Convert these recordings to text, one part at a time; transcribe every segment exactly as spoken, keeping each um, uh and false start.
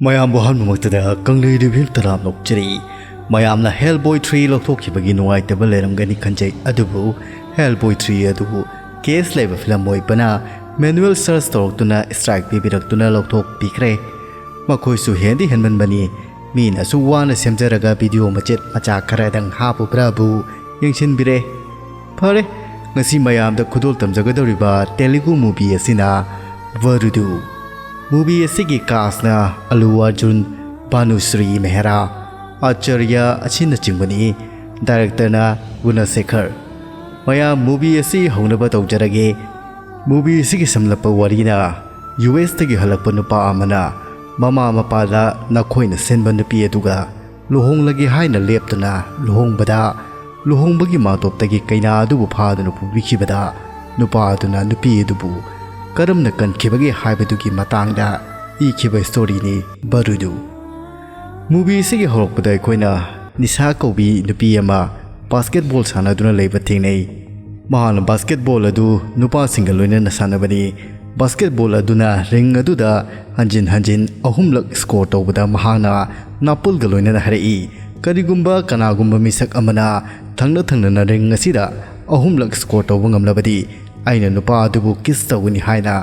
ꯃꯌꯥꯝꯕꯨ ꯑꯍꯥꯟꯕꯃꯛꯇꯗ ꯀꯪꯂꯩ ꯔꯤꯚꯤꯌꯨ ꯇꯔꯥꯝꯅ ꯑꯣꯛꯆꯔꯤ꯫ ꯃꯌꯥꯝꯅ ꯍꯦꯜ ꯕꯣꯏ ꯊ꯭ꯔꯤ ꯂꯧꯊꯣꯛꯈꯤꯕꯒꯤ ꯅꯨꯡꯉꯥꯏꯇꯕ ꯂꯩꯔꯝꯒꯅꯤ ꯈꯟꯖꯩ, ꯑꯗꯨꯕꯨ ꯍꯦꯜ ꯕꯣꯏ ꯊ꯭ꯔꯤ ꯑꯗꯨꯕꯨ ꯀꯦꯁ ꯂꯩꯕ ꯐꯤꯂꯝ ꯑꯣꯏꯕꯅ ꯃꯦꯅꯨꯑꯦꯜ ꯁꯔꯆ ꯇꯧꯔꯛꯇꯨꯅ ꯁ꯭ꯇ꯭ꯔꯥꯏꯛ ꯄꯤꯕꯤꯔꯛꯇꯨꯅ ꯂꯧꯊꯣꯛꯄꯤꯈ꯭ꯔꯦ꯫ ꯃꯈꯣꯏꯁꯨ ꯍꯦꯟꯗꯤ ꯍꯦꯟꯃꯟꯕꯅꯤ, ꯃꯤꯅꯁꯨ ꯋꯥꯅ ꯁꯦꯝꯖꯔꯒ ꯚꯤꯗꯤꯑꯣ ꯃꯆꯦꯠ ꯃꯆꯥ ꯈꯔꯗꯪ ꯍꯥꯞꯄꯨꯕ꯭ꯔꯥꯕꯨ ꯌꯦꯡꯁꯤꯟꯕꯤꯔꯦ꯫ ꯐꯔꯦ, ꯉꯁꯤ ꯃꯌꯥꯝꯗ ꯈꯨꯗꯣꯜ ꯇꯝꯖꯒꯗꯧꯔꯤꯕ ꯇꯦꯂꯨꯒꯨ ꯃꯨꯚꯤ ꯑꯁꯤꯅ ꯕꯔꯨꯗꯨ꯫ ꯃꯨꯚꯤ ꯑꯁꯤꯒꯤ ꯀꯥꯁꯅ ꯑꯂꯨ ꯑꯔꯖꯨꯟ, ꯚꯥꯅꯨꯁ꯭ꯔꯤ ꯃꯦꯍꯔꯥ, ꯑꯆꯥꯔꯌ ꯑꯁꯤꯅꯆꯤꯡꯕꯅꯤ꯫ ꯗꯥꯏꯔꯦꯛꯇꯔꯅ ꯒꯨꯅꯁꯦꯈꯔ꯫ ꯃꯌꯥꯝ, ꯃꯨꯚꯤ ꯑꯁꯤ ꯍꯧꯅꯕ ꯇꯧꯖꯔꯒꯦ꯫ ꯃꯨꯚꯤ ꯑꯁꯤꯒꯤ ꯁꯝꯂꯞꯄ ꯋꯥꯔꯤꯅ ꯌꯨ ꯑꯦꯁꯇꯒꯤ ꯍꯜꯂꯛꯄ ꯅꯨꯄꯥ ꯑꯃꯅ ꯃꯃꯥ ꯃꯄꯥꯗ ꯅꯈꯣꯏꯅ ꯁꯤꯟꯕ ꯅꯨꯄꯤ ꯑꯗꯨꯒ ꯂꯨꯍꯣꯡꯂꯒꯦ ꯍꯥꯏꯅ ꯂꯦꯞꯇꯨꯅ ꯂꯨꯍꯣꯡꯕꯗ, ꯂꯨꯍꯣꯡꯕꯒꯤ ꯃꯥꯟꯇꯣꯞꯇꯒꯤ ꯀꯩꯅꯥ ꯑꯗꯨꯕꯨ ꯐꯥꯗꯨꯅ ꯄꯨꯕꯤꯈꯤꯕꯗ ꯅꯨꯄꯥ ꯑꯗꯨꯅ ꯅꯨꯄꯤ ꯑꯗꯨꯕꯨ ꯀꯔꯝꯅ ꯀꯟꯈꯤꯕꯒꯦ ꯍꯥꯏꯕꯗꯨꯒꯤ ꯃꯇꯥꯡꯗ ꯏꯈꯤꯕ ꯁ꯭ꯇꯣꯔꯤꯅꯤ ꯕꯔꯨꯗꯨ꯫ ꯃꯨꯚꯤ ꯑꯁꯤꯒꯤ ꯍꯧꯔꯛꯄꯗ ꯑꯩꯈꯣꯏꯅ ꯅꯤꯁꯥ ꯀꯧꯕꯤ ꯅꯨꯄꯤ ꯑꯃ ꯕꯥꯁꯀꯦꯠꯕꯣꯜ ꯁꯥꯟꯅꯗꯨꯅ ꯂꯩꯕ ꯊꯦꯡꯅꯩ꯫ ꯃꯍꯥꯛꯅ ꯕꯥꯁꯀꯦꯠꯕꯣꯜ ꯑꯗꯨ ꯅꯨꯄꯥꯁꯤꯡꯒ ꯂꯣꯏꯅꯅ ꯁꯥꯟꯅꯕꯅꯤ꯫ ꯕꯥꯁꯀꯦꯠꯕꯣꯜ ꯑꯗꯨꯅ ꯔꯤꯡ ꯑꯗꯨꯗ ꯍꯟꯖꯤꯟ ꯍꯟꯖꯤꯟ ꯑꯍꯨꯝꯂꯛ ꯁ꯭ꯀꯣꯔ ꯇꯧꯕꯗ ꯃꯍꯥꯛꯅ ꯅꯥꯄꯨꯜꯒ ꯂꯣꯏꯅꯅ ꯍꯥꯏꯔꯛꯏ, "ꯀꯔꯤꯒꯨꯝꯕ ꯀꯅꯥꯒꯨꯝꯕ ꯃꯤꯁꯛ ꯑꯃꯅ ꯊꯪꯅ ꯊꯪꯅꯅ ꯔꯤꯡ ꯑꯁꯤꯗ ꯑꯍꯨꯝꯂꯛ ꯁ꯭ꯀꯣꯔ ꯇꯧꯕ ꯉꯝꯂꯕꯗꯤ ꯑꯩꯅ ꯅꯨꯄꯥ ꯑꯗꯨꯕꯨ ꯀꯤꯁ ꯇꯧꯒꯅꯤ" ꯍꯥꯏꯅ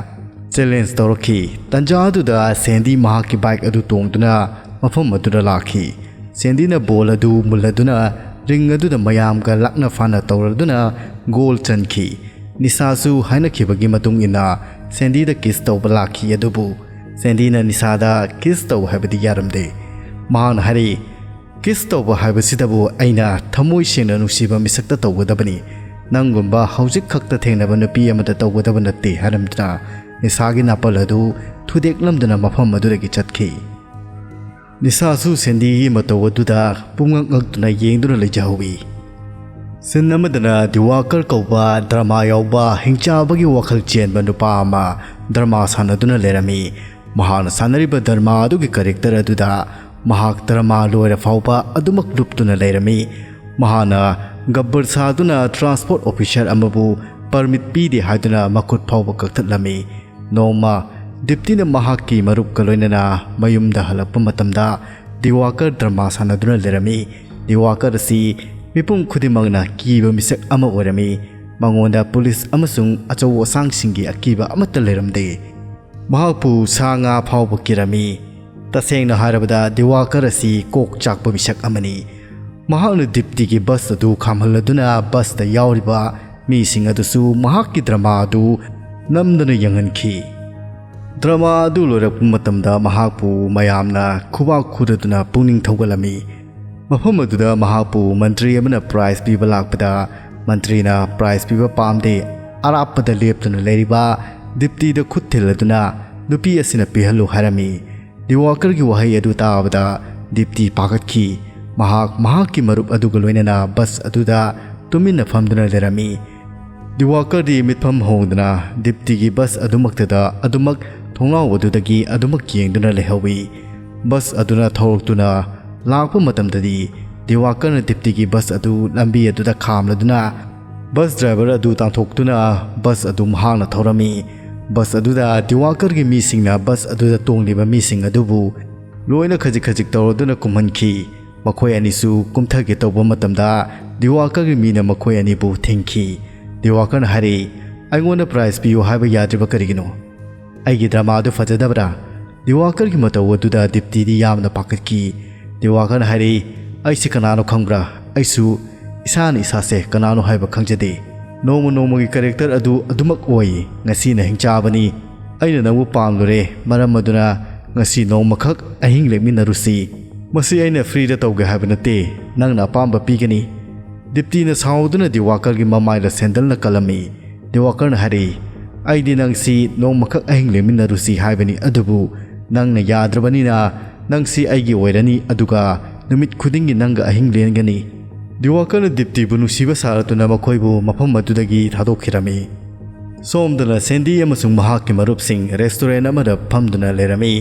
ꯆꯦꯂꯦꯟꯖ ꯇꯧꯔꯛꯈꯤ꯫ ꯇꯟꯖꯥ ꯑꯗꯨꯗ ꯁꯦꯟꯗꯤ ꯃꯍꯥꯛꯀꯤ ꯕꯥꯏꯛ ꯑꯗꯨ ꯇꯣꯡꯗꯨꯅ ꯃꯐꯝ ꯑꯗꯨꯗ ꯂꯥꯛꯈꯤ꯫ ꯁꯦꯟꯗꯤꯅ ꯕꯣꯜ ꯑꯗꯨ ꯃꯨꯜꯂꯗꯨꯅ ꯔꯤꯡ ꯑꯗꯨꯗ ꯃꯌꯥꯝꯒ ꯂꯥꯛꯅ ꯐꯥꯅ ꯇꯧꯔꯗꯨꯅ ꯒꯣꯜ ꯆꯟꯈꯤ꯫ ꯅꯤꯁꯥꯁꯨ ꯍꯥꯏꯅꯈꯤꯕꯒꯤ ꯃꯇꯨꯡ ꯏꯟꯅ ꯁꯦꯟꯗꯤꯗ ꯀꯤꯁ ꯇꯧꯕ ꯂꯥꯛꯈꯤ, ꯑꯗꯨꯕꯨ ꯁꯦꯟꯗꯤꯅ ꯅꯤꯁꯥꯗ ꯀꯤꯁ ꯇꯧ ꯍꯥꯏꯕꯗꯤ ꯌꯥꯔꯝꯗꯦ꯫ ꯃꯍꯥꯛꯅ ꯍꯥꯏꯔꯛꯏ, "ꯀꯤꯁ ꯇꯧꯕ ꯍꯥꯏꯕꯁꯤꯗꯕꯨ ꯑꯩꯅ ꯊꯃꯣꯏ ꯁꯦꯡꯅ ꯅꯨꯡꯁꯤꯕ ꯃꯤꯁꯛꯇ ꯇꯧꯒꯗꯕꯅꯤ꯫ ꯅꯪꯒꯨꯝꯕ ꯍꯧꯖꯤꯛ ꯈꯛꯇ ꯊꯦꯡꯅꯕ ꯅꯨꯄꯤ ꯑꯃꯗ ꯇꯧꯒꯗꯕ ꯅꯠꯇꯦ" ꯍꯥꯏꯔꯝꯗꯨꯅ ꯅꯤꯁꯥꯒꯤ ꯅꯥꯄꯜ ꯑꯗꯨ ꯊꯨꯗꯦꯛꯂꯝꯗꯨꯅ ꯃꯐꯝ ꯑꯗꯨꯗꯒꯤ ꯆꯠꯈꯤ꯫ ꯅꯤꯁꯥꯁꯨ ꯁꯦꯟꯗꯤꯒꯤ ꯃꯇꯧ ꯑꯗꯨꯗ ꯄꯨꯡꯉꯛ ꯉꯛꯇꯨꯅ ꯌꯦꯡꯗꯨꯅ ꯂꯩꯖꯍꯧꯏ꯫ ꯁꯤꯟ ꯑꯃꯗꯅ ꯗꯤꯋꯥꯀꯔ ꯀꯧꯕ ꯗ꯭ꯔꯃꯥ ꯌꯥꯎꯕ ꯍꯤꯡꯆꯥꯕꯒꯤ ꯋꯥꯈꯜ ꯆꯦꯟꯕ ꯅꯨꯄꯥ ꯑꯃ ꯗ꯭ꯔꯃꯥ ꯁꯥꯟꯅꯗꯨꯅ ꯂꯩꯔꯝꯃꯤ꯫ ꯃꯍꯥꯛꯅ ꯁꯥꯟꯅꯔꯤꯕ ꯗ꯭ꯔꯃꯥ ꯑꯗꯨꯒꯤ ꯀꯦꯔꯦꯛꯇꯔ ꯑꯗꯨꯗ ꯃꯍꯥꯛ ꯗ꯭ꯔꯃꯥ ꯂꯣꯏꯔ ꯐꯥꯎꯕ ꯑꯗꯨꯃꯛ ꯂꯨꯞꯇꯨꯅ ꯂꯩꯔꯝꯃꯤ꯫ ꯃꯍꯥꯛꯅ ꯒꯕꯔ ꯁꯥꯗꯨꯅ ꯇ꯭ꯔꯥꯟꯁꯄꯣꯔꯠ ꯑꯣꯐꯤꯁꯔ ꯑꯃꯕꯨ ꯄꯔꯃꯤꯠ ꯄꯤꯗꯦ ꯍꯥꯏꯗꯨꯅ ꯃꯈꯨꯠ ꯐꯥꯎꯕ ꯀꯛꯊꯠꯂꯝꯃꯤ꯫ ꯅꯣꯡꯃ ꯗꯤꯞꯇꯤꯅ ꯃꯍꯥꯛꯀꯤ ꯃꯔꯨꯞꯀ ꯂꯣꯏꯅꯅ ꯃꯌꯨꯝꯗ ꯍꯜꯂꯛꯄ ꯃꯇꯝꯗ ꯗꯤꯋꯥꯀꯔ ꯗ꯭ꯔꯃꯥ ꯁꯥꯟꯅꯗꯨꯅ ꯂꯩꯔꯝꯃꯤ꯫ ꯗꯤꯋꯥꯀꯔ ꯑꯁꯤ ꯃꯤꯄꯨꯝ ꯈꯨꯗꯤꯡꯃꯛꯅ ꯀꯤꯕ ꯃꯤꯁꯛ ꯑꯃ ꯑꯣꯏꯔꯝꯃꯤ꯫ ꯃꯉꯣꯟꯗ ꯄꯨꯂꯤꯁ ꯑꯃꯁꯨꯡ ꯑꯆꯧ ꯑꯁꯥꯡꯁꯤꯡꯒꯤ ꯑꯀꯤꯕ ꯑꯃꯠꯇ ꯂꯩꯔꯝꯗꯦ꯫ ꯃꯍꯥꯛꯄꯨ ꯁꯥ ꯉꯥ ꯐꯥꯎꯕ ꯀꯤꯔꯝꯃꯤ꯫ ꯇꯁꯦꯡꯅ ꯍꯥꯏꯔꯕꯗ ꯗꯤꯋꯥꯀꯔ ꯑꯁꯤ ꯀꯣꯛ ꯆꯥꯛꯄ ꯃꯤꯁꯛ ꯑꯃꯅꯤ꯫ ꯃꯍꯥꯛꯅ ꯗꯤꯞꯇꯤꯒꯤ ꯕꯁ ꯑꯗꯨ ꯈꯥꯝꯍꯜꯂꯗꯨꯅ ꯕꯁꯇ ꯌꯥꯎꯔꯤꯕ ꯃꯤꯁꯤꯡ ꯑꯗꯨꯁꯨ ꯃꯍꯥꯛꯀꯤ ꯗ꯭ꯔꯃꯥ ꯑꯗꯨ ꯅꯝꯗꯅ ꯌꯦꯡꯍꯟꯈꯤ꯫ ꯗ꯭ꯔꯃꯥ ꯑꯗꯨ ꯂꯣꯏꯔꯛꯄ ꯃꯇꯝꯗ ꯃꯍꯥꯛꯄꯨ ꯃꯌꯥꯝꯅ ꯈꯨꯕꯥꯛ ꯈꯨꯔꯗꯨꯅ ꯄꯨꯛꯅꯤꯡ ꯊꯧꯒꯠꯂꯝꯃꯤ꯫ ꯃꯐꯝ ꯑꯗꯨꯗ ꯃꯍꯥꯛꯄꯨ ꯃꯟꯇ꯭ꯔꯤ ꯑꯃꯅ ꯄ꯭ꯔꯥꯏꯖ ꯄꯤꯕ ꯂꯥꯛꯄꯗ ꯃꯟꯇ꯭ꯔꯤꯅ ꯄ꯭ꯔꯥꯏꯖ ꯄꯤꯕ ꯄꯥꯝꯗꯦ, ꯑꯔꯥꯞꯄꯗ ꯂꯦꯞꯇꯨꯅ ꯂꯩꯔꯤꯕ ꯗꯤꯞꯇꯤꯗ ꯈꯨꯠ ꯊꯤꯜꯂꯗꯨꯅ ꯅꯨꯄꯤ ꯑꯁꯤꯅ ꯄꯤꯍꯜꯂꯨ ꯍꯥꯏꯔꯝꯃꯤ꯫ ꯗꯤꯋꯥꯀꯔꯒꯤ ꯋꯥꯍꯩ ꯑꯗꯨ ꯇꯥꯕꯗ ꯗꯤꯞꯇꯤ ꯄꯥꯈꯠꯈꯤ꯫ ꯃꯍꯥꯛ ꯃꯍꯥꯛꯀꯤ ꯃꯔꯨꯞ ꯑꯗꯨꯒ ꯂꯣꯏꯅꯅ ꯕꯁ ꯑꯗꯨꯗ ꯇꯨꯃꯤꯟꯅ ꯐꯝꯗꯨꯅ ꯂꯩꯔꯝꯃꯤ꯫ ꯗꯤꯋꯥꯀꯔꯗꯤ ꯃꯤꯠꯐꯝ ꯍꯣꯡꯗꯅ ꯗꯤꯞꯇꯤꯒꯤ ꯕꯁ ꯑꯗꯨꯃꯛꯇꯗ ꯑꯗꯨꯃꯛ ꯊꯣꯡꯅꯥꯎ ꯑꯗꯨꯗꯒꯤ ꯑꯗꯨꯃꯛ ꯌꯦꯡꯗꯨꯅ ꯂꯩꯍꯧꯏ꯫ ꯕꯁ ꯑꯗꯨꯅ ꯊꯧꯔꯛꯇꯨꯅ ꯂꯥꯛꯄ ꯃꯇꯝꯗꯗꯤ ꯗꯤꯋꯥꯀꯔꯅ ꯗꯤꯞꯇꯤꯒꯤ ꯕꯁ ꯑꯗꯨ ꯂꯝꯕꯤ ꯑꯗꯨꯗ ꯈꯥꯝꯂꯗꯨꯅ ꯕꯁ ꯗ꯭ꯔꯥꯏꯚꯔ ꯑꯗꯨ ꯇꯥꯟꯊꯣꯛꯇꯨꯅ ꯕꯁ ꯑꯗꯨ ꯃꯍꯥꯛꯅ ꯊꯧꯔꯝꯃꯤ꯫ ꯕꯁ ꯑꯗꯨꯗ ꯗꯤꯋꯥꯀꯔꯒꯤ ꯃꯤꯁꯤꯡꯅ ꯕꯁ ꯑꯗꯨꯗ ꯇꯣꯡꯂꯤꯕ ꯃꯤꯁꯤꯡ ꯑꯗꯨꯕꯨ ꯂꯣꯏꯅ ꯈꯖꯤꯛ ꯈꯖꯤꯛ ꯇꯧꯔꯗꯨꯅ ꯀꯨꯝꯍꯟꯈꯤ꯫ ꯃꯈꯣꯏ ꯑꯅꯤꯁꯨ ꯀꯨꯝꯊꯒꯦ ꯇꯧꯕ ꯃꯇꯝꯗ ꯗꯤꯋꯥꯀꯔꯒꯤ ꯃꯤꯅ ꯃꯈꯣꯏ ꯑꯅꯤꯕꯨ ꯊꯤꯡꯈꯤ꯫ ꯗꯤꯋꯥꯀꯔꯅ ꯍꯥꯏꯔꯛꯏ, "ꯑꯩꯉꯣꯟꯗ ꯄ꯭ꯔꯥꯏꯖ ꯄꯤꯌꯨ ꯍꯥꯏꯕ ꯌꯥꯗ꯭ꯔꯤꯕ ꯀꯔꯤꯒꯤꯅꯣ? ꯑꯩꯒꯤ ꯗ꯭ꯔꯃꯥ ꯑꯗꯨ ꯐꯖꯗꯕ꯭ꯔꯥ?" ꯗꯤꯋꯥꯀꯔꯒꯤ ꯃꯇꯧ ꯑꯗꯨꯗ ꯗꯤꯞꯇꯤꯗꯤ ꯌꯥꯝꯅ ꯄꯥꯈꯠꯈꯤ꯫ ꯗꯤꯋꯥꯀꯔꯅ ꯍꯥꯏꯔꯛꯏ, "ꯑꯩꯁꯤ ꯀꯅꯥꯅꯣ ꯈꯪꯕ꯭ꯔꯥ? ꯑꯩꯁꯨ ꯏꯁꯥꯅ ꯏꯁꯥꯁꯦ ꯀꯅꯥꯅꯣ ꯍꯥꯏꯕ ꯈꯪꯖꯗꯦ꯫ ꯅꯣꯡꯃ ꯅꯣꯡꯃꯒꯤ ꯀꯦꯔꯦꯛꯇꯔ ꯑꯗꯨ ꯑꯗꯨꯃꯛ ꯑꯣꯏ꯫ ꯉꯁꯤꯅ ꯍꯤꯡꯆꯥꯕꯅꯤ꯫ ꯑꯩꯅ ꯅꯪꯕꯨ ꯄꯥꯝꯂꯨꯔꯦ꯫ ꯃꯔꯝ ꯑꯗꯨꯅ ꯉꯁꯤ ꯅꯣꯡꯃꯈꯛ ꯑꯍꯤꯡ ꯂꯦꯛꯃꯤꯟꯅꯔꯨꯁꯤ꯫ ꯃꯁꯤ ꯑꯩꯅ ꯐ꯭ꯔꯤꯗ ꯇꯧꯒꯦ ꯍꯥꯏꯕ ꯅꯠꯇꯦ꯫ ꯅꯪꯅ ꯑꯄꯥꯝꯕ ꯄꯤꯒꯅꯤ꯫" ꯗꯤꯞꯇꯤꯅ ꯁꯥꯎꯗꯨꯅ ꯗꯤꯋꯥꯀꯔꯒꯤ ꯃꯃꯥꯏꯗ ꯁꯦꯟꯗꯜꯅ ꯀꯜꯂꯝꯃꯤ꯫ ꯗꯤꯋꯥꯀꯔꯅ ꯍꯥꯏꯔꯛꯏ, "ꯑꯩꯗꯤ ꯅꯪꯁꯤ ꯅꯣꯡꯃꯈꯛ ꯑꯍꯤꯡ ꯂꯦꯛꯃꯤꯟꯅꯔꯨꯁꯤ ꯍꯥꯏꯕꯅꯤ, ꯑꯗꯨꯕꯨ ꯅꯪꯅ ꯌꯥꯗ꯭ꯔꯕꯅꯤꯅ ꯅꯪꯁꯤ ꯑꯩꯒꯤ ꯑꯣꯏꯔꯅꯤ, ꯑꯗꯨꯒ ꯅꯨꯃꯤꯠ ꯈꯨꯗꯤꯡꯒꯤ ꯅꯪꯒ ꯑꯍꯤꯡ ꯂꯦꯟꯒꯅꯤ꯫" ꯗꯤꯋꯥꯀꯔꯅ ꯗꯤꯞꯇꯤꯕꯨ ꯅꯨꯡꯁꯤꯕ ꯁꯥꯔꯗꯨꯅ ꯃꯈꯣꯏꯕꯨ ꯃꯐꯝ ꯑꯗꯨꯗꯒꯤ ꯊꯥꯗꯣꯛꯈꯤꯔꯝꯃꯤ꯫ ꯁꯣꯝꯗꯅ ꯁꯦꯟꯗꯤ ꯑꯃꯁꯨꯡ ꯃꯍꯥꯛꯀꯤ ꯃꯔꯨꯞꯁꯤꯡ ꯔꯦꯁꯇꯨꯔꯦꯟ ꯑꯃꯗ ꯐꯝꯗꯨꯅ ꯂꯩꯔꯝꯃꯤ꯫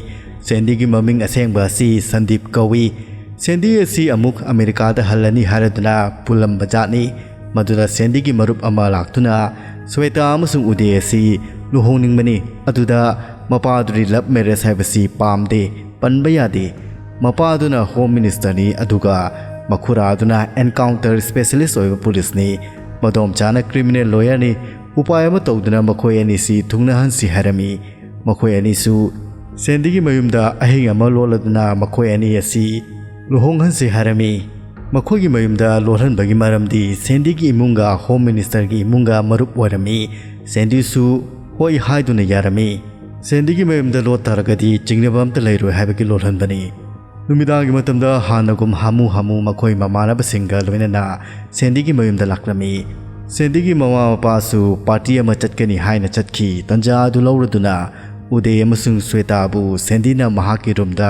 ꯁꯦꯟꯗꯤꯒꯤ ꯃꯃꯤꯡ ꯑꯁꯦꯡꯕ ꯑꯁꯤ ꯁꯟꯗꯤꯞ ꯀꯧꯏ꯫ ꯁꯦꯟꯗꯤ ꯑꯁꯤ ꯑꯃꯨꯛ ꯑꯃꯦꯔꯤꯀꯥꯗ ꯍꯜꯂꯅꯤ ꯍꯥꯏꯔꯗꯨꯅ ꯄꯨꯜꯂꯝꯕ ꯖꯥꯠꯅꯤ꯫ ꯃꯗꯨꯗ ꯁꯦꯟꯗꯤꯒꯤ ꯃꯔꯨꯞ ꯑꯃ ꯂꯥꯛꯇꯨꯅ ꯁ꯭ꯋꯦꯇꯥ ꯑꯃꯁꯨꯡ ꯎꯗꯦ ꯑꯁꯤ ꯂꯨꯍꯣꯡꯅꯤꯡꯕꯅꯤ, ꯑꯗꯨꯗ ꯃꯄꯥꯗꯨꯗꯤ ꯂꯚ ꯃꯦꯔꯦꯖ ꯍꯥꯏꯕꯁꯤ ꯄꯥꯝꯗꯦ, ꯄꯟꯕ ꯌꯥꯗꯦ꯫ ꯃꯄꯥꯗꯨꯅ ꯍꯣꯝ ꯃꯤꯅꯤꯁꯇꯔꯅꯤ, ꯑꯗꯨꯒ ꯃꯈꯨꯔꯥꯗꯨꯅ ꯑꯦꯟꯀꯥꯎꯟꯇꯔ ꯁ꯭ꯄꯦꯁꯤꯌꯦꯂꯤꯁ ꯑꯣꯏꯕ ꯄꯨꯂꯤꯁꯅꯤ꯫ ꯃꯗꯣꯝꯆꯥꯅ ꯀ꯭ꯔꯤꯃꯤꯅꯦꯜ ꯂꯣꯌꯔꯅꯤ꯫ ꯎꯄꯥꯏ ꯑꯃ ꯇꯧꯗꯨꯅ ꯃꯈꯣꯏ ꯑꯅꯤꯁꯤ ꯊꯨꯡꯅꯍꯟꯁꯤ ꯍꯥꯏꯔꯝꯃꯤ꯫ ꯃꯈꯣꯏ ꯑꯅꯤꯁꯨ ꯁꯦꯟꯗꯤꯒꯤ ꯃꯌꯨꯝꯗ ꯑꯍꯤꯡ ꯑꯃ ꯂꯣꯠꯂꯗꯨꯅ ꯃꯈꯣꯏ ꯑꯅꯤ ꯑꯁꯤ ꯂꯨꯍꯣꯡꯍꯟꯁꯤ ꯍꯥꯏꯔꯝꯃꯤ꯫ ꯃꯈꯣꯏꯒꯤ ꯃꯌꯨꯝꯗ ꯂꯣꯠꯍꯟꯕꯒꯤ ꯃꯔꯝꯗꯤ ꯁꯦꯟꯗꯤꯒꯤ ꯏꯃꯨꯡꯒ ꯍꯣꯝ ꯃꯤꯅꯤꯁꯇꯔꯒꯤ ꯏꯃꯨꯡꯒ ꯃꯔꯨꯞ ꯑꯣꯏꯔꯝꯃꯤ꯫ ꯁꯦꯟꯗꯤꯁꯨ ꯍꯣꯏ ꯍꯥꯏꯗꯨꯅ ꯌꯥꯔꯝꯃꯤ꯫ ꯁꯦꯟꯗꯤꯒꯤ ꯃꯌꯨꯝꯗ ꯂꯣꯠ ꯇꯥꯔꯒꯗꯤ ꯆꯤꯡꯅꯕ ꯑꯝꯇ ꯂꯩꯔꯣꯏ ꯍꯥꯏꯕꯒꯤ ꯂꯣꯠꯍꯟꯕꯅꯤ꯫ ꯅꯨꯃꯤꯗꯥꯡꯒꯤ ꯃꯇꯝꯗ ꯍꯥꯟꯅꯒꯨꯝ ꯍꯥꯃꯨ ꯍꯥꯃꯨ ꯃꯈꯣꯏ ꯃꯃꯥꯟꯅꯕꯁꯤꯡꯒ ꯂꯣꯏꯅꯅ ꯁꯦꯟꯗꯤꯒꯤ ꯃꯌꯨꯝꯗ ꯂꯥꯛꯂꯝꯃꯤ꯫ ꯁꯦꯟꯗꯤꯒꯤ ꯃꯃꯥ ꯃꯄꯥꯁꯨ ꯄꯥꯔꯇꯤ ꯑꯃ ꯆꯠꯀꯅꯤ ꯍꯥꯏꯅ ꯆꯠꯈꯤ꯫ ꯇꯟꯖꯥ ꯑꯗꯨ ꯂꯧꯔꯗꯨꯅ ꯎꯗꯦ ꯑꯃꯁꯨꯡ ꯁ꯭ꯋꯦꯇꯥꯕꯨ ꯁꯦꯟꯗꯤꯅ ꯃꯍꯥꯛꯀꯤ ꯔꯨꯝꯗ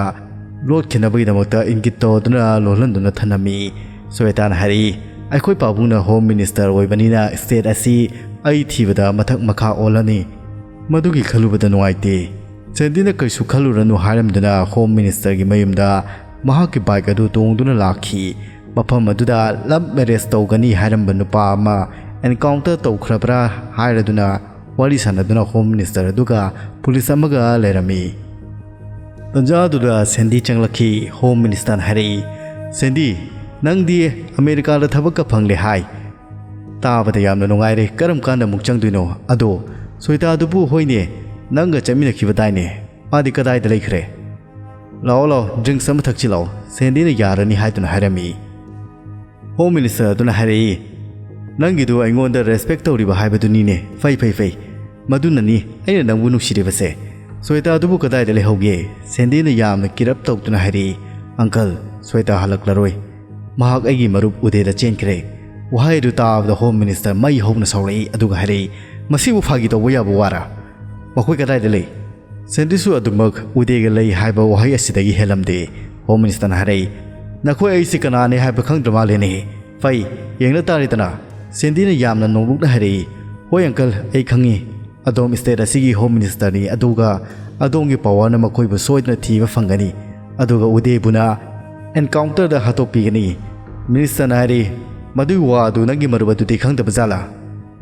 ꯂꯣꯠꯈꯤꯅꯕꯒꯤꯗꯃꯛꯇ ꯏꯪꯒꯤꯠ ꯇꯧꯗꯨꯅ ꯂꯣꯜꯍꯟꯗꯨꯅ ꯊꯝꯂꯝꯃꯤ꯫ ꯁ꯭ꯋꯦꯇꯥꯅ ꯍꯥꯏꯔꯛꯏ, "ꯑꯩꯈꯣꯏ ꯄꯥꯕꯨꯡꯅ ꯍꯣꯝ ꯃꯤꯅꯤꯁꯇꯔ ꯑꯣꯏꯕꯅꯤꯅ ꯁ꯭ꯇꯦꯠ ꯑꯁꯤ ꯑꯩ ꯊꯤꯕꯗ ꯃꯊꯛ ꯃꯈꯥ ꯑꯣꯜꯂꯅꯤ꯫ ꯃꯗꯨꯒꯤ ꯈꯜꯂꯨꯕꯗ ꯅꯨꯡꯉꯥꯏꯇꯦ꯫" ꯁꯦꯟꯗꯤꯅ "ꯀꯩꯁꯨ ꯈꯜꯂꯨꯔꯅꯨ" ꯍꯥꯏꯔꯝꯗꯨꯅ ꯍꯣꯝ ꯃꯤꯅꯤꯁꯇꯔꯒꯤ ꯃꯌꯨꯝꯗ ꯃꯍꯥꯛꯀꯤ ꯕꯥꯏꯛ ꯑꯗꯨ ꯇꯣꯡꯗꯨꯅ ꯂꯥꯛꯈꯤ꯫ ꯃꯐꯝ ꯑꯗꯨꯗ ꯂꯚ ꯃꯦꯔꯦꯖ ꯇꯧꯒꯅꯤ ꯍꯥꯏꯔꯝꯕ ꯅꯨꯄꯥ ꯑꯃ ꯑꯦꯟꯀꯥꯎꯟꯇꯔ ꯇꯧꯈ꯭ꯔꯕ꯭ꯔꯥ ꯍꯥꯏꯔꯗꯨꯅ ꯋꯥꯔꯤ ꯁꯥꯟꯅꯗꯨꯅ ꯍꯣꯝ ꯃꯤꯅꯤꯁꯇꯔ ꯑꯗꯨꯒ ꯄꯨꯂꯤꯁ ꯑꯃꯒ ꯂꯩꯔꯝꯃꯤ꯫ ꯇꯟꯖꯥ ꯑꯗꯨꯗ ꯁꯦꯟꯗꯤ ꯆꯪꯂꯛꯈꯤ꯫ ꯍꯣꯝ ꯃꯤꯅꯤꯁꯇꯔꯅ ꯍꯥꯏꯔꯛꯏ, "ꯁꯦꯟꯗꯤ, ꯅꯪꯗꯤ ꯑꯃꯦꯔꯤꯀꯥꯗ ꯊꯕꯛꯀ ꯐꯪꯂꯦ ꯍꯥꯏ꯫ ꯇꯥꯕꯗ ꯌꯥꯝꯅ ꯅꯨꯡꯉꯥꯏꯔꯦ꯫ ꯀꯔꯝ ꯀꯥꯟꯗ ꯑꯃꯨꯛ ꯆꯪꯗꯣꯏꯅꯣ? ꯑꯗꯣ ꯁ꯭ꯋꯦꯇꯥꯗꯨꯕꯨ?" "ꯍꯣꯏꯅꯦ, ꯅꯪꯒ ꯆꯠꯃꯤꯟꯅꯈꯤꯕꯗꯥꯏꯅꯦ? ꯃꯥꯗꯤ ꯀꯗꯥꯏꯗ ꯂꯩꯈ꯭ꯔꯦ?" "ꯂꯥꯛꯑꯣ, ꯂꯥꯛꯑꯣ, ꯗ꯭ꯔꯤꯡꯛꯁ ꯑꯃ ꯊꯛꯁꯤ ꯂꯥꯛꯑꯣ꯫" ꯁꯦꯟꯗꯤꯅ ꯌꯥꯔꯅꯤ ꯍꯥꯏꯗꯨꯅ ꯍꯥꯏꯔꯝꯃꯤ꯫ ꯍꯣꯝ ꯃꯤꯅꯤꯁꯇꯔ ꯑꯗꯨꯅ ꯍꯥꯏꯔꯛꯏ, "ꯅꯪꯒꯤꯗꯨ ꯑꯩꯉꯣꯟꯗ ꯔꯦꯁꯄꯦꯛ ꯇꯧꯔꯤꯕ ꯍꯥꯏꯕꯗꯨꯅꯤꯅꯦ꯫ ꯐꯩ, ꯐꯩ, ꯐꯩ꯫ ꯃꯗꯨꯅꯅꯤ ꯑꯩꯅ ꯅꯪꯕꯨ ꯅꯨꯡꯁꯤꯔꯤꯕꯁꯦ꯫ ꯁ꯭ꯋꯦꯇꯥꯗꯨꯕꯨ ꯀꯗꯥꯏꯗ ꯂꯩꯍꯧꯒꯦ?" ꯁꯦꯟꯗꯤꯅ ꯌꯥꯝꯅ ꯀꯤꯔꯞ ꯇꯧꯗꯨꯅ ꯍꯥꯏꯔꯛꯏ, "ꯑꯪꯀꯜ, ꯁ꯭ꯋꯦꯇꯥ ꯍꯜꯂꯛꯂꯔꯣꯏ꯫ ꯃꯍꯥꯛ ꯑꯩꯒꯤ ꯃꯔꯨꯞ ꯎꯗꯦꯗ ꯆꯦꯟꯈ꯭ꯔꯦ꯫" ꯋꯥꯍꯩ ꯑꯗꯨ ꯇꯥꯕꯗ ꯍꯣꯝ ꯃꯤꯅꯤꯁꯇꯔ ꯃꯩ ꯍꯧꯅ ꯁꯥꯎꯔꯛꯏ, ꯑꯗꯨꯒ ꯍꯥꯏꯔꯛꯏ, "ꯃꯁꯤꯕꯨ ꯐꯥꯒꯤ ꯇꯧꯕ ꯌꯥꯕ ꯋꯥꯔꯥ? ꯃꯈꯣꯏ ꯀꯗꯥꯏꯗ ꯂꯩ?" ꯁꯦꯟꯗꯤꯁꯨ ꯑꯗꯨꯃꯛ ꯎꯗꯦꯒ ꯂꯩ ꯍꯥꯏꯕ ꯋꯥꯍꯩ ꯑꯁꯤꯗꯒꯤ ꯍꯦꯜꯂꯝꯗꯦ꯫ ꯍꯣꯝ ꯃꯤꯅꯤꯁꯇꯔꯅ ꯍꯥꯏꯔꯛꯏ, "ꯅꯈꯣꯏ ꯑꯩꯁꯤ ꯀꯅꯥꯅꯦ ꯍꯥꯏꯕ ꯈꯪꯗ꯭ꯔ ꯃꯥꯜꯂꯦꯅꯦ꯫ ꯐꯩ, ꯌꯦꯡꯅ ꯇꯥꯔꯦꯗꯅ꯫" ꯁꯦꯟꯗꯤꯅ ꯌꯥꯝꯅ ꯅꯣꯛꯅꯤꯡꯅ ꯍꯥꯏꯔꯛꯏ, "ꯍꯣꯏ ꯑꯪꯀꯜ, ꯑꯩ ꯈꯪꯉꯤ꯫ ꯑꯗꯣꯝ ꯁ꯭ꯇꯦꯠ ꯑꯁꯤꯒꯤ ꯍꯣꯝ ꯃꯤꯅꯤꯁꯇꯔꯅꯤ, ꯑꯗꯨꯒ ꯑꯗꯣꯝꯒꯤ ꯄꯋꯥꯔꯅ ꯃꯈꯣꯏꯕꯨ ꯁꯣꯏꯗꯅ ꯊꯤꯕ ꯐꯪꯒꯅꯤ꯫ ꯑꯗꯨꯒ ꯎꯗꯦꯕꯨꯅ ꯑꯦꯟꯀꯥꯎꯟꯇꯔꯗ ꯍꯥꯠꯇꯣꯛꯄꯤꯒꯅꯤ꯫" ꯃꯤꯅꯤꯁꯇꯔꯅ ꯍꯥꯏꯔꯛꯏ, "ꯃꯗꯨꯒꯤ ꯋꯥ ꯑꯗꯨ ꯅꯪꯒꯤ ꯃꯔꯨꯞ ꯑꯗꯨꯗꯤ ꯈꯪꯗꯕ ꯖꯥꯠꯂꯥ?"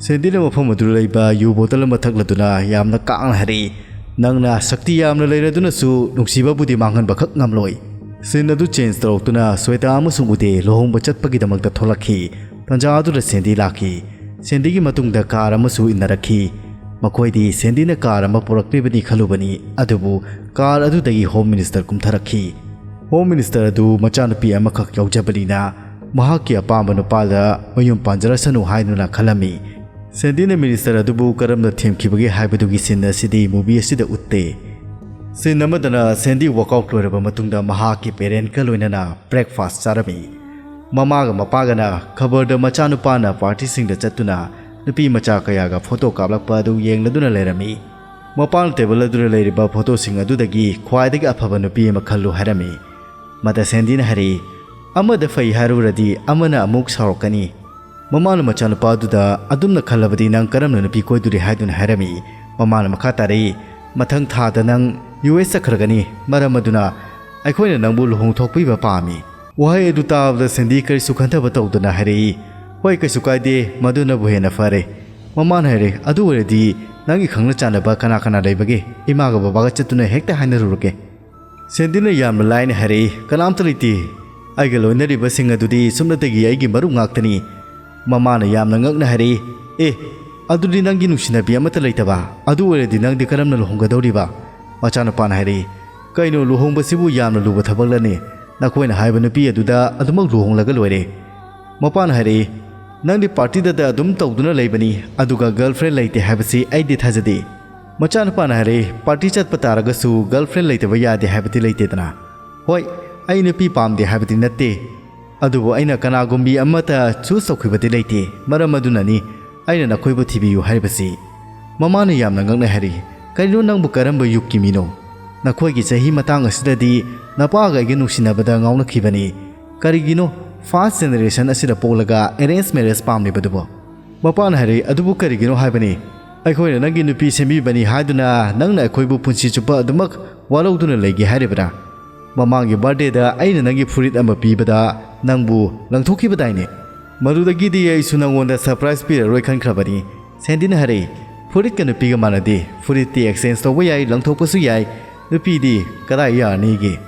ꯁꯦꯟꯗꯤꯅ ꯃꯐꯝ ꯑꯗꯨꯗ ꯂꯩꯕ ꯌꯨ ꯕꯣꯇꯜ ꯑꯃ ꯊꯛꯂꯗꯨꯅ ꯌꯥꯝꯅ ꯀꯥꯡꯅ ꯍꯥꯏꯔꯛꯏ, "ꯅꯪꯅ ꯁꯛꯇꯤ ꯌꯥꯝꯅ ꯂꯩꯔꯗꯨꯅꯁꯨ ꯅꯨꯡꯁꯤꯕꯕꯨꯗꯤ ꯃꯥꯡꯍꯟꯕꯈꯛ ꯉꯝꯂꯣꯏ"꯫ ꯁꯤꯟ ꯑꯗꯨ ꯆꯦꯟꯖ ꯇꯧꯔꯛꯇꯨꯅ ꯁ꯭ꯋꯦꯇꯥ ꯑꯃꯁꯨꯡ ꯎꯗꯦ ꯂꯨꯍꯣꯡꯕ ꯆꯠꯄꯒꯤꯗꯃꯛꯇ ꯊꯣꯛꯂꯛꯈꯤ꯫ ꯇꯥꯟꯖꯥ ꯑꯗꯨꯗ ꯁꯦꯟꯗꯤ ꯂꯥꯛꯈꯤ꯫ ꯁꯦꯟꯗꯤꯒꯤ ꯃꯇꯨꯡꯗ ꯀꯥꯔ ꯑꯃꯁꯨ ꯏꯟꯅꯔꯛꯈꯤ꯫ ꯃꯈꯣꯏꯗꯤ ꯁꯦꯟꯗꯤꯅ ꯀꯥꯔ ꯑꯃ ꯄꯨꯔꯛꯂꯤꯕꯅꯤ ꯈꯜꯂꯨꯕꯅꯤ, ꯑꯗꯨꯕꯨ ꯀꯥꯔ ꯑꯗꯨꯗꯒꯤ ꯍꯣꯝ ꯃꯤꯅꯤꯁꯇꯔ ꯀꯨꯝꯊꯔꯛꯈꯤ꯫ ꯍꯣꯝ ꯃꯤꯅꯤꯁꯇꯔ ꯑꯗꯨ ꯃꯆꯥꯅꯨꯄꯤ ꯑꯃꯈꯛ ꯌꯥꯎꯖꯕꯅꯤꯅ ꯃꯍꯥꯛꯀꯤ ꯑꯄꯥꯝꯕ ꯅꯨꯄꯥꯗ ꯃꯌꯨꯝ ꯄꯥꯟꯖꯔꯁꯅꯨ ꯍꯥꯏꯗꯨꯅ ꯈꯜꯂꯝꯃꯤ꯫ ꯁꯦꯟꯗꯤꯅ ꯃꯤꯅꯤꯁꯇꯔ ꯑꯗꯨꯕꯨ ꯀꯔꯝꯅ ꯊꯦꯝꯈꯤꯕꯒꯦ ꯍꯥꯏꯕꯗꯨꯒꯤ ꯁꯤꯟ ꯑꯁꯤꯗꯤ ꯃꯨꯚꯤ ꯑꯁꯤꯗ ꯎꯠꯇꯦ꯫ ꯁꯤꯟ ꯑꯃꯗꯅ ꯁꯦꯟꯗꯤ ꯋꯥꯛꯑꯥꯎꯠ ꯂꯣꯏꯔꯕ ꯃꯇꯨꯡꯗ ꯃꯍꯥꯛꯀꯤ ꯄꯦꯔꯦꯟꯀ ꯂꯣꯏꯅꯅ ꯕ꯭ꯔꯦꯛꯐꯥꯁ ꯆꯥꯔꯝꯃꯤ꯫ ꯃꯃꯥꯒ ꯃꯄꯥꯒꯅ ꯈꯕꯔꯗ ꯃꯆꯥꯅꯨꯄꯥꯅ ꯄꯥꯔꯇꯤꯁꯤꯡꯗ ꯆꯠꯇꯨꯅ ꯅꯨꯄꯤ ꯃꯆꯥ ꯀꯌꯥꯒ ꯐꯣꯇꯣ ꯀꯥꯞꯂꯛꯄ ꯑꯗꯨ ꯌꯦꯡꯂꯗꯨꯅ ꯂꯩꯔꯝꯃꯤ꯫ ꯃꯄꯥꯅ ꯇꯦꯕꯜ ꯑꯗꯨꯗ ꯂꯩꯔꯤꯕ ꯐꯣꯇꯣꯁꯤꯡ ꯑꯗꯨꯗꯒꯤ ꯈ꯭ꯋꯥꯏꯗꯒꯤ ꯑꯐꯕ ꯅꯨꯄꯤ ꯑꯃ ꯈꯜꯂꯨ ꯍꯥꯏꯔꯝꯃꯤ꯫ ꯃꯗ ꯁꯦꯟꯗꯤꯅ ꯍꯥꯏꯔꯛꯏ, "ꯑꯃꯗ ꯐꯩ ꯍꯥꯏꯔꯨꯔꯗꯤ ꯑꯃꯅ ꯑꯃꯨꯛ ꯁꯥꯎꯔꯛꯀꯅꯤ"꯫ ꯃꯃꯥꯅ ꯃꯆꯥꯅꯨꯄꯥ ꯑꯗꯨꯗ, "ꯑꯗꯨꯝꯅ ꯈꯜꯂꯕꯗꯤ ꯅꯪ ꯀꯔꯝꯅ ꯅꯨꯄꯤ ꯀꯣꯏꯗꯣꯔꯤ?" ꯍꯥꯏꯗꯨꯅ ꯍꯥꯏꯔꯝꯃꯤ꯫ ꯃꯃꯥꯅ ꯃꯈꯥ ꯇꯥꯔꯛꯏ, "ꯃꯊꯪ ꯊꯥꯗ ꯅꯪ ꯌꯨ ꯑꯦꯁ ꯆꯠꯈ꯭ꯔꯒꯅꯤ, ꯃꯔꯝ ꯑꯗꯨꯅ ꯑꯩꯈꯣꯏꯅ ꯅꯪꯕꯨ ꯂꯨꯍꯣꯡ ꯊꯣꯛꯄꯤꯕ ꯄꯥꯝꯃꯤ"꯫ ꯋꯥꯍꯩ ꯑꯗꯨ ꯇꯥꯕꯗ ꯁꯦꯟꯗꯤ ꯀꯔꯤꯁꯨ ꯈꯟꯊꯕ ꯇꯧꯗꯅ ꯍꯥꯏꯔꯛꯏ, "ꯍꯣꯏ, ꯀꯩꯁꯨ ꯀꯥꯏꯗꯦ, ꯃꯗꯨꯅꯕꯨ ꯍꯦꯟꯅ ꯐꯔꯦ"꯫ ꯃꯃꯥꯅ ꯍꯥꯏꯔꯛꯏ, "ꯑꯗꯨ ꯑꯣꯏꯔꯗꯤ ꯅꯪꯒꯤ ꯈꯪꯅ ꯆꯥꯟꯅꯕ ꯀꯅꯥ ꯀꯅꯥ ꯂꯩꯕꯒꯦ? ꯏꯃꯥꯒ ꯕꯕꯥꯒ ꯆꯠꯇꯨꯅ ꯍꯦꯛꯇ ꯍꯥꯏꯅꯔꯨꯔꯒꯦ"꯫ ꯁꯦꯟꯗꯤꯅ ꯌꯥꯝꯅ ꯂꯥꯏꯅ ꯍꯥꯏꯔꯛꯏ, "ꯀꯅꯥꯝꯇ ꯂꯩꯇꯦ꯫ ꯑꯩꯒ ꯂꯣꯏꯅꯔꯤꯕꯁꯤꯡ ꯑꯗꯨꯗꯤ ꯁꯨꯞꯅꯇꯒꯤ ꯑꯩꯒꯤ ꯃꯔꯨꯞ ꯉꯥꯛꯇꯅꯤ"꯫ ꯃꯃꯥꯅ ꯌꯥꯝꯅ ꯉꯛꯅ ꯍꯥꯏꯔꯛꯏ, "ꯑꯦ, ꯑꯗꯨꯗꯤ ꯅꯪꯒꯤ ꯅꯨꯡꯁꯤꯅꯕꯤ ꯑꯃꯠꯇ ꯂꯩꯇꯕ? ꯑꯗꯨ ꯑꯣꯏꯔꯗꯤ ꯅꯪꯗꯤ ꯀꯔꯝꯅ ꯂꯨꯍꯣꯡꯒꯗꯧꯔꯤꯕ?" ꯃꯆꯥꯅꯨꯄꯥꯅ ꯍꯥꯏꯔꯛꯏ, "ꯀꯩꯅꯣ, ꯂꯨꯍꯣꯡꯕꯁꯤꯕꯨ ꯌꯥꯝꯅ ꯂꯨꯕ ꯊꯕꯛꯂꯅꯦ? ꯅꯈꯣꯏꯅ ꯍꯥꯏꯕ ꯅꯨꯄꯤ ꯑꯗꯨꯗ ꯑꯗꯨꯃꯛ ꯂꯨꯍꯣꯡꯂꯒ ꯂꯣꯏꯔꯦ"꯫ ꯃꯄꯥꯅ ꯍꯥꯏꯔꯛꯏ, "ꯅꯪꯗꯤ ꯄꯥꯔꯇꯤꯗꯇ ꯑꯗꯨꯝ ꯇꯧꯗꯨꯅ ꯂꯩꯕꯅꯤ, ꯑꯗꯨꯒ ꯒꯔꯜꯐ꯭ꯔꯦꯟ ꯂꯩꯇꯦ ꯍꯥꯏꯕꯁꯤ ꯑꯩꯗꯤ ꯊꯥꯖꯗꯦ"꯫ ꯃꯆꯥꯅꯨꯄꯥꯅ ꯍꯥꯏꯔꯛꯏ, "ꯄꯥꯔꯇꯤ ꯆꯠꯄ ꯇꯥꯔꯒꯁꯨ ꯒꯔꯜꯐ꯭ꯔꯦꯟ ꯂꯩꯇꯕ ꯌꯥꯗꯦ ꯍꯥꯏꯕꯗꯤ ꯂꯩꯇꯦꯗꯅ꯫ ꯍꯣꯏ, ꯑꯩ ꯅꯨꯄꯤ ꯄꯥꯝꯗꯦ ꯍꯥꯏꯕꯗꯤ ꯅꯠꯇꯦ, ꯑꯗꯨꯕꯨ ꯑꯩꯅ ꯀꯅꯥꯒꯨꯝꯕꯤ ꯑꯃꯠꯇ ꯆꯨꯁ ꯇꯧꯈꯤꯕꯗꯤ ꯂꯩꯇꯦ, ꯃꯔꯝ ꯑꯗꯨꯅꯅꯤ ꯑꯩꯅ ꯅꯈꯣꯏꯕꯨ ꯊꯤꯕꯤꯌꯨ ꯍꯥꯏꯔꯤꯕꯁꯤ"꯫ ꯃꯃꯥꯅ ꯌꯥꯝꯅ ꯉꯛꯅ ꯍꯥꯏꯔꯛꯏ, "ꯀꯔꯤꯅꯣ, ꯅꯪꯕꯨ ꯀꯔꯝꯕ ꯌꯨꯒꯀꯤ ꯃꯤꯅꯣ? ꯅꯈꯣꯏꯒꯤ ꯆꯍꯤ ꯃꯇꯥꯡ ꯑꯁꯤꯗꯗꯤ ꯅꯄꯥꯒ ꯑꯩꯒ ꯅꯨꯡꯁꯤꯅꯕꯗ ꯉꯥꯎꯅꯈꯤꯕꯅꯤ꯫ ꯀꯔꯤꯒꯤꯅꯣ ꯐꯥꯔꯁ ꯖꯦꯅꯦꯔꯦꯁꯟ ꯑꯁꯤꯗ ꯄꯣꯛꯂꯒ ꯑꯦꯔꯦꯟꯖ ꯃꯦꯔꯦꯖ ꯄꯥꯝꯂꯤꯕꯗꯨꯕꯣ?" ꯃꯄꯥꯅ ꯍꯥꯏꯔꯛꯏ, "ꯑꯗꯨꯕꯨ ꯀꯔꯤꯒꯤꯅꯣ ꯍꯥꯏꯕꯅꯤ? ꯑꯩꯈꯣꯏꯅ ꯅꯪꯒꯤ ꯅꯨꯄꯤ ꯁꯦꯝꯕꯤꯕꯅꯤ ꯍꯥꯏꯗꯨꯅ ꯅꯪꯅ ꯑꯩꯈꯣꯏꯕꯨ ꯄꯨꯟꯁꯤ ꯆꯨꯞꯄ ꯑꯗꯨꯃꯛ ꯋꯥꯔꯧꯗꯨꯅ ꯂꯩꯒꯦ ꯍꯥꯏꯔꯤꯕ꯭ꯔꯥ? ꯃꯃꯥꯡꯒꯤ ꯕꯥꯔꯗꯦꯗ ꯑꯩꯅ ꯅꯪꯒꯤ ꯐꯨꯔꯤꯠ ꯑꯃ ꯄꯤꯕꯗ ꯅꯪꯕꯨ ꯂꯪꯊꯣꯛꯈꯤꯕꯗꯥꯏꯅꯦ? ꯃꯗꯨꯗꯒꯤꯗꯤ ꯑꯩꯁꯨ ꯅꯪꯉꯣꯟꯗ ꯁꯔꯄ꯭ꯔꯥꯏꯖ ꯄꯤꯔꯔꯣꯏ ꯈꯟꯈ꯭ꯔꯕꯅꯤ"꯫ ꯁꯦꯟꯗꯤꯅ ꯍꯥꯏꯔꯛꯏ, ꯐꯨꯔꯤꯠꯀ ꯅꯨꯄꯤꯒ ꯃꯥꯟꯅꯗꯦ꯫ ꯐꯨꯔꯤꯠꯇꯤ exchange ꯇꯧꯕ ꯌꯥꯏ, ꯂꯪꯊꯣꯛꯄꯁꯨ ꯌꯥꯏ꯫ ꯅꯨꯄꯤꯗꯤ ꯀꯗꯥꯏ ꯌꯥꯔꯅꯤꯒꯦ?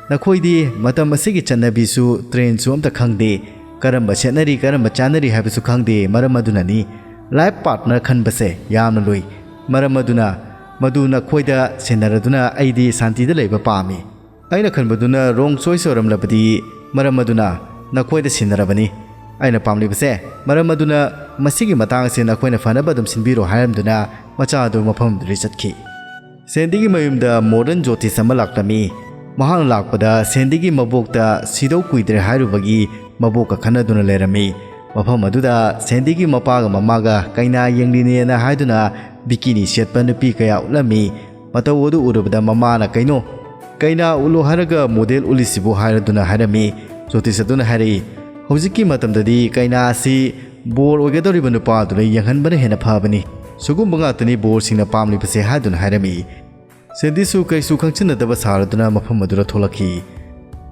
ꯅꯈꯣꯏꯗꯤ ꯃꯇꯝ ꯑꯁꯤꯒꯤ ꯆꯠꯅꯕꯤꯁꯨ, trendꯁꯨ ꯑꯝꯇ ꯈꯪꯗꯦ꯫ ꯀꯔꯝꯕ ꯁꯦꯠꯅꯔꯤ, ꯀꯔꯝꯕ ꯆꯥꯅꯔꯤ ꯍꯥꯏꯕꯁꯨ ꯈꯪꯗꯦ꯫ ꯃꯔꯝ ꯑꯗꯨꯅꯅꯤ life partner ꯈꯟꯕꯁꯦ ꯌꯥꯝꯅ ꯂꯨꯏ꯫ ꯃꯔꯝ ꯑꯗꯨꯅ ꯃꯗꯨ ꯅꯈꯣꯏꯗ ꯁꯤꯟꯅꯔꯗꯨꯅ ꯑꯩꯗꯤ ꯁꯥꯟꯇꯤꯗ ꯂꯩꯕ ꯄꯥꯝꯃꯤ꯫ ꯑꯩꯅ ꯈꯟꯕꯗꯨꯅ wrong choice ꯑꯣꯏꯔꯝꯂꯕꯗꯤ, ꯃꯔꯝ ꯑꯗꯨꯅ ꯅꯈꯣꯏꯗ ꯁꯤꯟꯅꯔꯕꯅꯤ꯫ ꯑꯩꯅ ꯄꯥꯝꯂꯤꯕꯁꯦ, ꯃꯔꯝ ꯑꯗꯨꯅ ꯃꯁꯤꯒꯤ ꯃꯇꯥꯡ ꯑꯁꯤ ꯅꯈꯣꯏꯅ ꯐꯅꯕ ꯑꯗꯨꯝ ꯁꯤꯟꯕꯤꯔꯣ ꯍꯥꯏꯔꯝꯗꯨꯅ ꯃꯆꯥ ꯑꯗꯨ ꯃꯐꯝ ꯑꯗꯨꯗꯒꯤ ꯆꯠꯈꯤ꯫ ꯁꯦꯟꯗꯤꯒꯤ ꯃꯌꯨꯝꯗ modern ꯖꯣꯇꯤꯁ ꯑꯃ ꯂꯥꯛꯂꯝꯃꯤ꯫ ꯃꯍꯥꯛꯅ ꯂꯥꯛꯄꯗ ꯁꯦꯟꯗꯤꯒꯤ ꯃꯕꯣꯛꯇ ꯁꯤꯗꯧ ꯀꯨꯏꯗ꯭ꯔꯦ ꯍꯥꯏꯔꯨꯕꯒꯤ ꯃꯕꯣꯛꯀ ꯈꯟꯅꯗꯨꯅ ꯂꯩꯔꯝꯃꯤ꯫ ꯃꯐꯝ ꯑꯗꯨꯗ ꯁꯦꯟꯗꯤꯒꯤ ꯃꯄꯥꯒ ꯃꯃꯥꯒ ꯀꯩꯅꯥ ꯌꯦꯡꯂꯤꯅꯦꯅ ꯍꯥꯏꯗꯨꯅ bikini ꯁꯦꯠꯄ ꯅꯨꯄꯤ ꯀꯌꯥ ꯎꯠꯂꯝꯃꯤ꯫ ꯃꯇꯧ ꯑꯗꯨ ꯎꯔꯨꯕꯗ ꯃꯃꯥꯅ "ꯀꯩꯅꯣ, ꯀꯩꯅꯥ ꯎꯠꯂꯣ ꯍꯥꯏꯔꯒ model ꯎꯠꯂꯤꯁꯤꯕꯨ?" ꯍꯥꯏꯔꯗꯨꯅ ꯍꯥꯏꯔꯝꯃꯤ꯫ ꯖꯣꯇꯤꯁ ꯑꯗꯨꯅ ꯍꯥꯏꯔꯛꯏ, "ꯍꯧꯖꯤꯛꯀꯤ ꯃꯇꯝꯗꯗꯤ ꯀꯩꯅꯥ ꯑꯁꯤ ꯕꯣꯔ ꯑꯣꯏꯒꯗꯧꯔꯤꯕ ꯅꯨꯄꯥꯗꯨꯅ ꯌꯦꯡꯍꯟꯕꯅ ꯍꯦꯟꯅ ꯐꯕꯅꯤ꯫ ꯁꯤꯒꯨꯝꯕ ꯉꯥꯛꯇꯅꯤ ꯕꯣꯔꯁꯤꯡꯅ ꯄꯥꯝꯂꯤꯕꯁꯦ" ꯍꯥꯏꯗꯨꯅ ꯍꯥꯏꯔꯝꯃꯤ꯫ ꯁꯦꯟꯗꯤꯁꯨ ꯀꯩꯁꯨ ꯈꯪꯆꯤꯟꯅꯗꯕ ꯁꯥꯔꯗꯨꯅ ꯃꯐꯝ ꯑꯗꯨꯗ ꯊꯣꯛꯂꯛꯈꯤ꯫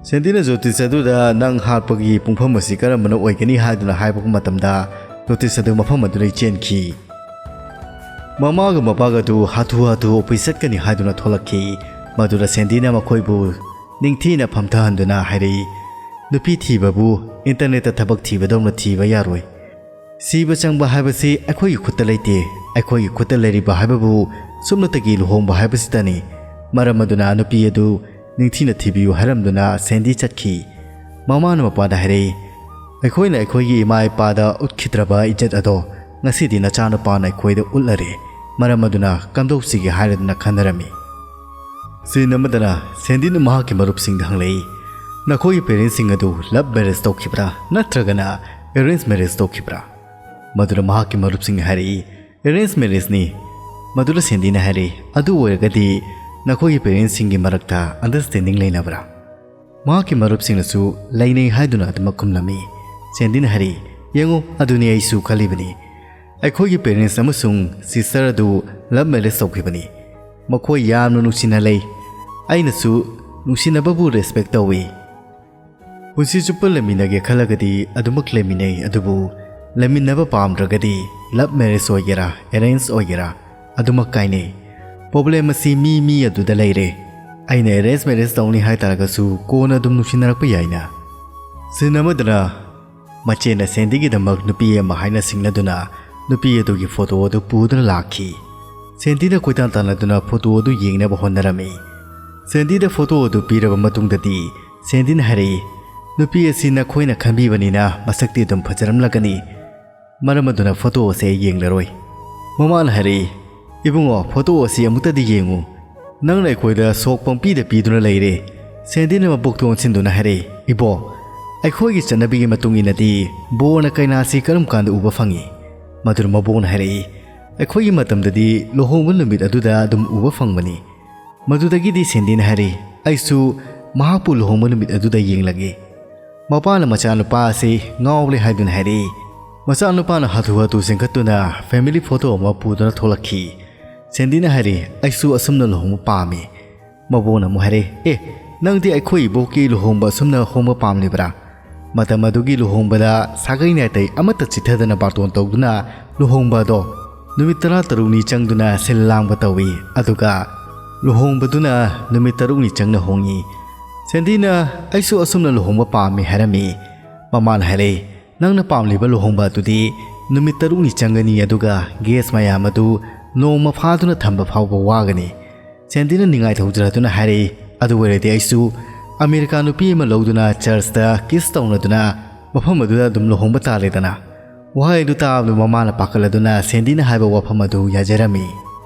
ꯁꯦꯟꯗꯤꯅ ꯖꯣꯇꯤꯁ ꯑꯗꯨꯗ "ꯅꯪ ꯍꯥꯠꯄꯒꯤ ꯄꯨꯡꯐꯝ ꯑꯁꯤ ꯀꯔꯝꯕꯅ ꯑꯣꯏꯒꯅꯤ?" ꯍꯥꯏꯗꯨꯅ ꯍꯥꯏꯕ ꯃꯇꯝꯗ ꯖꯣꯇꯤꯁ ꯑꯗꯨ ꯃꯐꯝ ꯑꯗꯨꯗꯒꯤ ꯆꯦꯟꯈꯤ꯫ ꯃꯃꯥꯒ ꯃꯄꯥꯒ ꯑꯗꯨ ꯍꯥꯊꯨ ꯍꯥꯊꯨ office ꯆꯠꯀꯅꯤ ꯍꯥꯏꯗꯨꯅ ꯊꯣꯛꯂꯛꯈꯤ꯫ ꯃꯗꯨꯗ ꯁꯦꯟꯗꯤꯅ ꯃꯈꯣꯏꯕꯨ ꯅꯤꯡꯊꯤꯅ ꯐꯝꯊꯍꯟꯗꯨꯅ ꯍꯥꯏꯔꯛꯏ, "ꯅꯨꯄꯤ ꯊꯤꯕꯕꯨ internetꯇ ꯊꯕꯛ ꯊꯤꯕꯗꯧꯅ ꯊꯤꯕ ꯌꯥꯔꯣꯏ꯫ ꯁꯤꯕ ꯆꯪꯕ ꯍꯥꯏꯕꯁꯤ ꯑꯩꯈꯣꯏꯒꯤ ꯈꯨꯠꯇ ꯂꯩꯇꯦ꯫ ꯑꯩꯈꯣꯏꯒꯤ ꯈꯨꯠꯇ ꯂꯩꯔꯤꯕ ꯍꯥꯏꯕꯕꯨ ꯁꯨꯞꯅꯇꯒꯤ ꯂꯨꯍꯣꯡꯕ ꯍꯥꯏꯕꯁꯤꯗꯅꯤ꯫ ꯃꯔꯝ ꯑꯗꯨꯅ ꯅꯨꯄꯤ ꯑꯗꯨ ꯅꯤꯡꯊꯤꯅ ꯊꯤꯕꯤꯌꯨ" ꯍꯥꯏꯔꯝꯗꯨꯅ ꯁꯦꯟꯗꯤ ꯆꯠꯈꯤ꯫ ꯃꯃꯥꯅ ꯃꯄꯥꯗ ꯍꯥꯏꯔꯛꯏ, "ꯑꯩꯈꯣꯏꯅ ꯑꯩꯈꯣꯏꯒꯤ ꯏꯃꯥ ꯏꯄꯥꯗ ꯎꯠꯈꯤꯗ꯭ꯔꯕ ꯏꯖꯠ ꯑꯗꯣ ꯉꯁꯤꯗꯤ ꯅꯆꯥꯅꯨꯄꯥꯅ ꯑꯩꯈꯣꯏꯗ ꯎꯠꯂꯔꯦ꯫ ꯃꯔꯝ ꯑꯗꯨꯅ ꯀꯝꯗꯧꯁꯤꯒꯦ?" ꯍꯥꯏꯔꯗꯨꯅ ꯈꯟꯅꯔꯝꯃꯤ꯫ Scene ꯑꯃꯗꯅ ꯁꯦꯟꯗꯤꯅ ꯃꯍꯥꯛꯀꯤ ꯃꯔꯨꯞꯁꯤꯡꯗ ꯍꯪꯂꯛꯏ, "ꯅꯈꯣꯏꯒꯤ parentsꯁꯤꯡ ꯑꯗꯨ love marriage ꯇꯧꯈꯤꯕ꯭ꯔꯥ ꯅꯠꯇ꯭ꯔꯒꯅ arrange marriage ꯇꯧꯈꯤꯕ꯭ꯔꯥ?" ꯃꯗꯨꯗ ꯃꯍꯥꯛꯀꯤ ꯃꯔꯨꯞꯁꯤꯡꯅ ꯍꯥꯏꯔꯛꯏ, "Arrange marriageꯅꯤ"꯫ ꯃꯗꯨꯗ ꯁꯦꯟꯗꯤꯅ ꯍꯥꯏꯔꯛꯏ, "ꯑꯗꯨ ꯑꯣꯏꯔꯒꯗꯤ ꯅꯈꯣꯏꯒꯤ parentsꯁꯤꯡꯒꯤ ꯃꯔꯛꯇ understanding ꯂꯩꯅꯕ꯭ꯔꯥ?" ꯃꯍꯥꯛꯀꯤ ꯃꯔꯨꯞꯁꯤꯡꯅꯁꯨ "ꯂꯩꯅꯩ" ꯍꯥꯏꯗꯨꯅ ꯑꯗꯨꯃꯛ ꯈꯨꯝꯂꯝꯃꯤ꯫ ꯁꯦꯟꯗꯤꯅ ꯍꯥꯏꯔꯛꯏ, "ꯌꯦꯡꯉꯨ, ꯑꯗꯨꯅꯤ ꯑꯩꯁꯨ ꯈꯜꯂꯤꯕꯅꯤ꯫ ꯑꯩꯈꯣꯏꯒꯤ parents ꯑꯃꯁꯨꯡ sister ꯑꯗꯨ love marriage ꯇꯧꯈꯤꯕꯅꯤ꯫ ꯃꯈꯣꯏ ꯌꯥꯝꯅ ꯅꯨꯡꯁꯤꯅ ꯂꯩ꯫ ꯑꯩꯅꯁꯨ ꯅꯨꯡꯁꯤꯅꯕꯕꯨ respect ꯇꯧꯏ꯫ ꯄꯨꯟꯁꯤ ꯆꯨꯞꯄ ꯂꯩꯃꯤꯟꯅꯒꯦ ꯈꯜꯂꯒꯗꯤ ꯑꯗꯨꯃꯛ ꯂꯩꯃꯤꯟꯅꯩ, ꯑꯗꯨꯕꯨ ꯂꯩꯃꯤꯟꯅꯕ ꯄꯥꯝꯗ꯭ꯔꯒꯗꯤ ꯂꯚ ꯃꯦꯔꯦꯖ ꯑꯣꯏꯒꯦꯔꯥ, ꯑꯦꯔꯦꯟꯖ ꯑꯣꯏꯒꯦꯔꯥ, ꯑꯗꯨꯃꯛ ꯀꯥꯏꯅꯩ꯫ ꯄ꯭ꯔꯣꯕ꯭ꯂꯦꯝ ꯑꯁꯤ ꯃꯤ ꯃꯤ ꯑꯗꯨꯗ ꯂꯩꯔꯦ꯫ ꯑꯩꯅ ꯑꯦꯔꯦꯟꯖ ꯃꯦꯔꯦꯖ ꯇꯧꯅꯤ ꯍꯥꯏ ꯇꯥꯔꯒꯁꯨ ꯀꯣꯟꯅ ꯑꯗꯨꯝ ꯅꯨꯡꯁꯤꯅꯔꯛꯄ ꯌꯥꯏꯅ꯫ ꯁꯤꯟ ꯑꯃꯗꯅ ꯃꯆꯦꯅ ꯁꯦꯟꯗꯤꯒꯤꯗꯃꯛ ꯅꯨꯄꯤ ꯑꯃ ꯍꯥꯏꯅ ꯁꯤꯡꯅꯗꯨꯅ ꯅꯨꯄꯤ ꯑꯗꯨꯒꯤ ꯐꯣꯇꯣ ꯑꯗꯨ ꯄꯨꯗꯨꯅ ꯂꯥꯛꯈꯤ꯫ ꯁꯦꯟꯗꯤꯅ ꯀꯣꯏꯇꯥꯟ ꯇꯥꯟꯅꯗꯨꯅ ꯐꯣꯇꯣ ꯑꯗꯨ ꯌꯦꯡꯅꯕ ꯍꯣꯠꯅꯔꯝꯃꯤ꯫ ꯁꯦꯟꯗꯤꯗ ꯐꯣꯇꯣ ꯑꯗꯨ ꯄꯤꯔꯕ ꯃꯇꯨꯡꯗꯗꯤ ꯁꯦꯟꯗꯤꯅ ꯍꯥꯏꯔꯛꯏ, "ꯅꯨꯄꯤ ꯑꯁꯤ ꯅꯈꯣꯏꯅ ꯈꯟꯕꯤꯕꯅꯤꯅ ꯃꯁꯛꯇꯤ ꯑꯗꯨꯝ ꯐꯖꯔꯝꯂꯒꯅꯤ꯫ ꯃꯔꯝ ꯑꯗꯨꯅ ꯐꯣꯇꯣ ꯑꯁꯤ ꯑꯩ ꯌꯦꯡꯂꯔꯣꯏ꯫" ꯃꯃꯥꯅ ꯍꯥꯏꯔꯛꯏ, "ꯏꯕꯨꯡꯉꯣ, ꯐꯣꯇꯣ ꯑꯁꯤ ꯑꯃꯨꯛꯇꯗꯤ ꯌꯦꯡꯉꯨ꯫ ꯅꯪꯅ ꯑꯩꯈꯣꯏꯗ ꯁꯣꯛ ꯄꯪꯄꯤꯗ ꯄꯤꯗꯨꯅ ꯂꯩꯔꯦ꯫" ꯁꯦꯟꯗꯤꯅ ꯃꯕꯨꯛꯇꯣ ꯑꯣꯟꯁꯤꯟꯗꯨꯅ ꯍꯥꯏꯔꯛꯏ, "ꯏꯕꯣ, ꯑꯩꯈꯣꯏꯒꯤ ꯆꯠꯅꯕꯤꯒꯤ ꯃꯇꯨꯡ ꯏꯟꯅꯗꯤ ꯕꯣꯔꯅ ꯀꯩꯅꯥꯁꯤ ꯀꯔꯝ ꯀꯥꯟꯗ ꯎꯕ ꯐꯪꯏ?" ꯃꯗꯨꯗ ꯃꯕꯣꯛꯅ ꯍꯥꯏꯔꯛꯏ, "ꯑꯩꯈꯣꯏꯒꯤ ꯃꯇꯝꯗꯗꯤ ꯂꯨꯍꯣꯡꯕ ꯅꯨꯃꯤꯠ ꯑꯗꯨꯗ ꯑꯗꯨꯝ ꯎꯕ ꯐꯪꯕꯅꯤ꯫" ꯃꯗꯨꯗꯒꯤꯗꯤ ꯁꯦꯟꯗꯤꯅ ꯍꯥꯏꯔꯛꯏ, "ꯑꯩꯁꯨ ꯃꯍꯥꯛꯄꯨ ꯂꯨꯍꯣꯡꯕ ꯅꯨꯃꯤꯠ ꯑꯗꯨꯗ ꯌꯦꯡꯂꯒꯦ꯫" ꯃꯄꯥꯅ ꯃꯆꯥꯅꯨꯄꯥ ꯑꯁꯤ ꯉꯥꯎꯔꯦ ꯍꯥꯏꯗꯨꯅ ꯍꯥꯏꯔꯛꯏ꯫ ꯃꯆꯥꯅꯨꯄꯥꯅ ꯍꯥꯊꯨ ꯍꯥꯊꯨ ꯆꯦꯟꯈꯠꯇꯨꯅ ꯐꯦꯃꯤꯂꯤ ꯐꯣꯇꯣ ꯑꯃ ꯄꯨꯗꯨꯅ ꯊꯣꯛꯂꯛꯈꯤ꯫ ꯁꯦꯟꯗꯤꯅ ꯍꯥꯏꯔꯛꯏ, "ꯑꯩꯁꯨ ꯑꯁꯨꯝꯅ ꯂꯨꯍꯣꯡꯕ ꯄꯥꯝꯃꯤ꯫" ꯃꯕꯣꯛꯅ ꯑꯃꯨꯛ ꯍꯥꯏꯔꯛꯏ, "ꯑꯦ, ꯅꯪꯗꯤ ꯑꯩꯈꯣꯏ ꯏꯕꯣꯛꯀꯤ ꯂꯨꯍꯣꯡꯕ ꯑꯁꯨꯝꯅ ꯍꯣꯡꯕ ꯄꯥꯝꯂꯤꯕ꯭ꯔꯥ? ꯃꯇꯝ ꯑꯗꯨꯒꯤ ꯂꯨꯍꯣꯡꯕꯗ ꯁꯥꯒꯩ ꯅꯥꯇꯩ ꯑꯃꯠꯇ ꯆꯤꯠꯊꯗꯅ ꯕꯥꯔꯇꯣꯟ ꯇꯧꯗꯨꯅ ꯂꯨꯍꯣꯡꯕ ꯑꯗꯣ ꯅꯨꯃꯤꯠ ꯇꯔꯥ ꯇꯔꯨꯛꯅꯤ ꯆꯪꯗꯨꯅ ꯁꯤꯜ ꯂꯥꯡꯕ ꯇꯧꯏ꯫ ꯑꯗꯨꯒ ꯂꯨꯍꯣꯡꯕꯗꯨꯅ ꯅꯨꯃꯤꯠ ꯇꯔꯨꯛꯅꯤ ꯆꯪꯅ ꯍꯣꯡꯉꯤ꯫" ꯁꯦꯟꯗꯤꯅ, "ꯑꯩꯁꯨ ꯑꯁꯨꯝꯅ ꯂꯨꯍꯣꯡꯕ ꯄꯥꯝꯃꯤ" ꯍꯥꯏꯔꯝꯃꯤ꯫ ꯃꯃꯥꯅ ꯍꯥꯏꯔꯛꯏ, "ꯅꯪꯅ ꯄꯥꯝꯂꯤꯕ ꯂꯨꯍꯣꯡꯕ ꯑꯗꯨꯗꯤ ꯅꯨꯃꯤꯠ ꯇꯔꯨꯛꯅꯤ ꯆꯪꯒꯅꯤ, ꯑꯗꯨꯒ ꯒꯦꯁ ꯃꯌꯥꯝ ꯑꯗꯨ ꯅꯣꯡꯃ ꯐꯥꯗꯨꯅ ꯊꯝꯕ ꯐꯥꯎꯕ ꯋꯥꯒꯅꯤ꯫" ꯁꯦꯟꯗꯤꯅ ꯅꯤꯡꯉꯥꯏ ꯊꯧꯖꯔꯗꯨꯅ ꯍꯥꯏꯔꯛꯏ, "ꯑꯗꯨ ꯑꯣꯏꯔꯗꯤ ꯑꯩꯁꯨ ꯑꯃꯦꯔꯤꯀꯥ ꯅꯨꯄꯤ ꯑꯃ ꯂꯧꯗꯨꯅ ꯆꯔꯆꯇ ꯀꯤꯁ ꯇꯧꯅꯗꯨꯅ ꯃꯐꯝ ꯑꯗꯨꯗ ꯑꯗꯨꯝ ꯂꯨꯍꯣꯡꯕ ꯇꯥꯔꯦꯗꯅ꯫" ꯋꯥꯍꯩ ꯑꯗꯨ ꯇꯥꯕꯗ ꯃꯃꯥꯅ ꯄꯥꯈꯠꯂꯗꯨꯅ ꯁꯦꯟꯗꯤꯅ ꯍꯥꯏꯕ ꯋꯥꯐꯝ ꯑꯗꯨ ꯌꯥꯖꯔꯝꯃꯤ꯫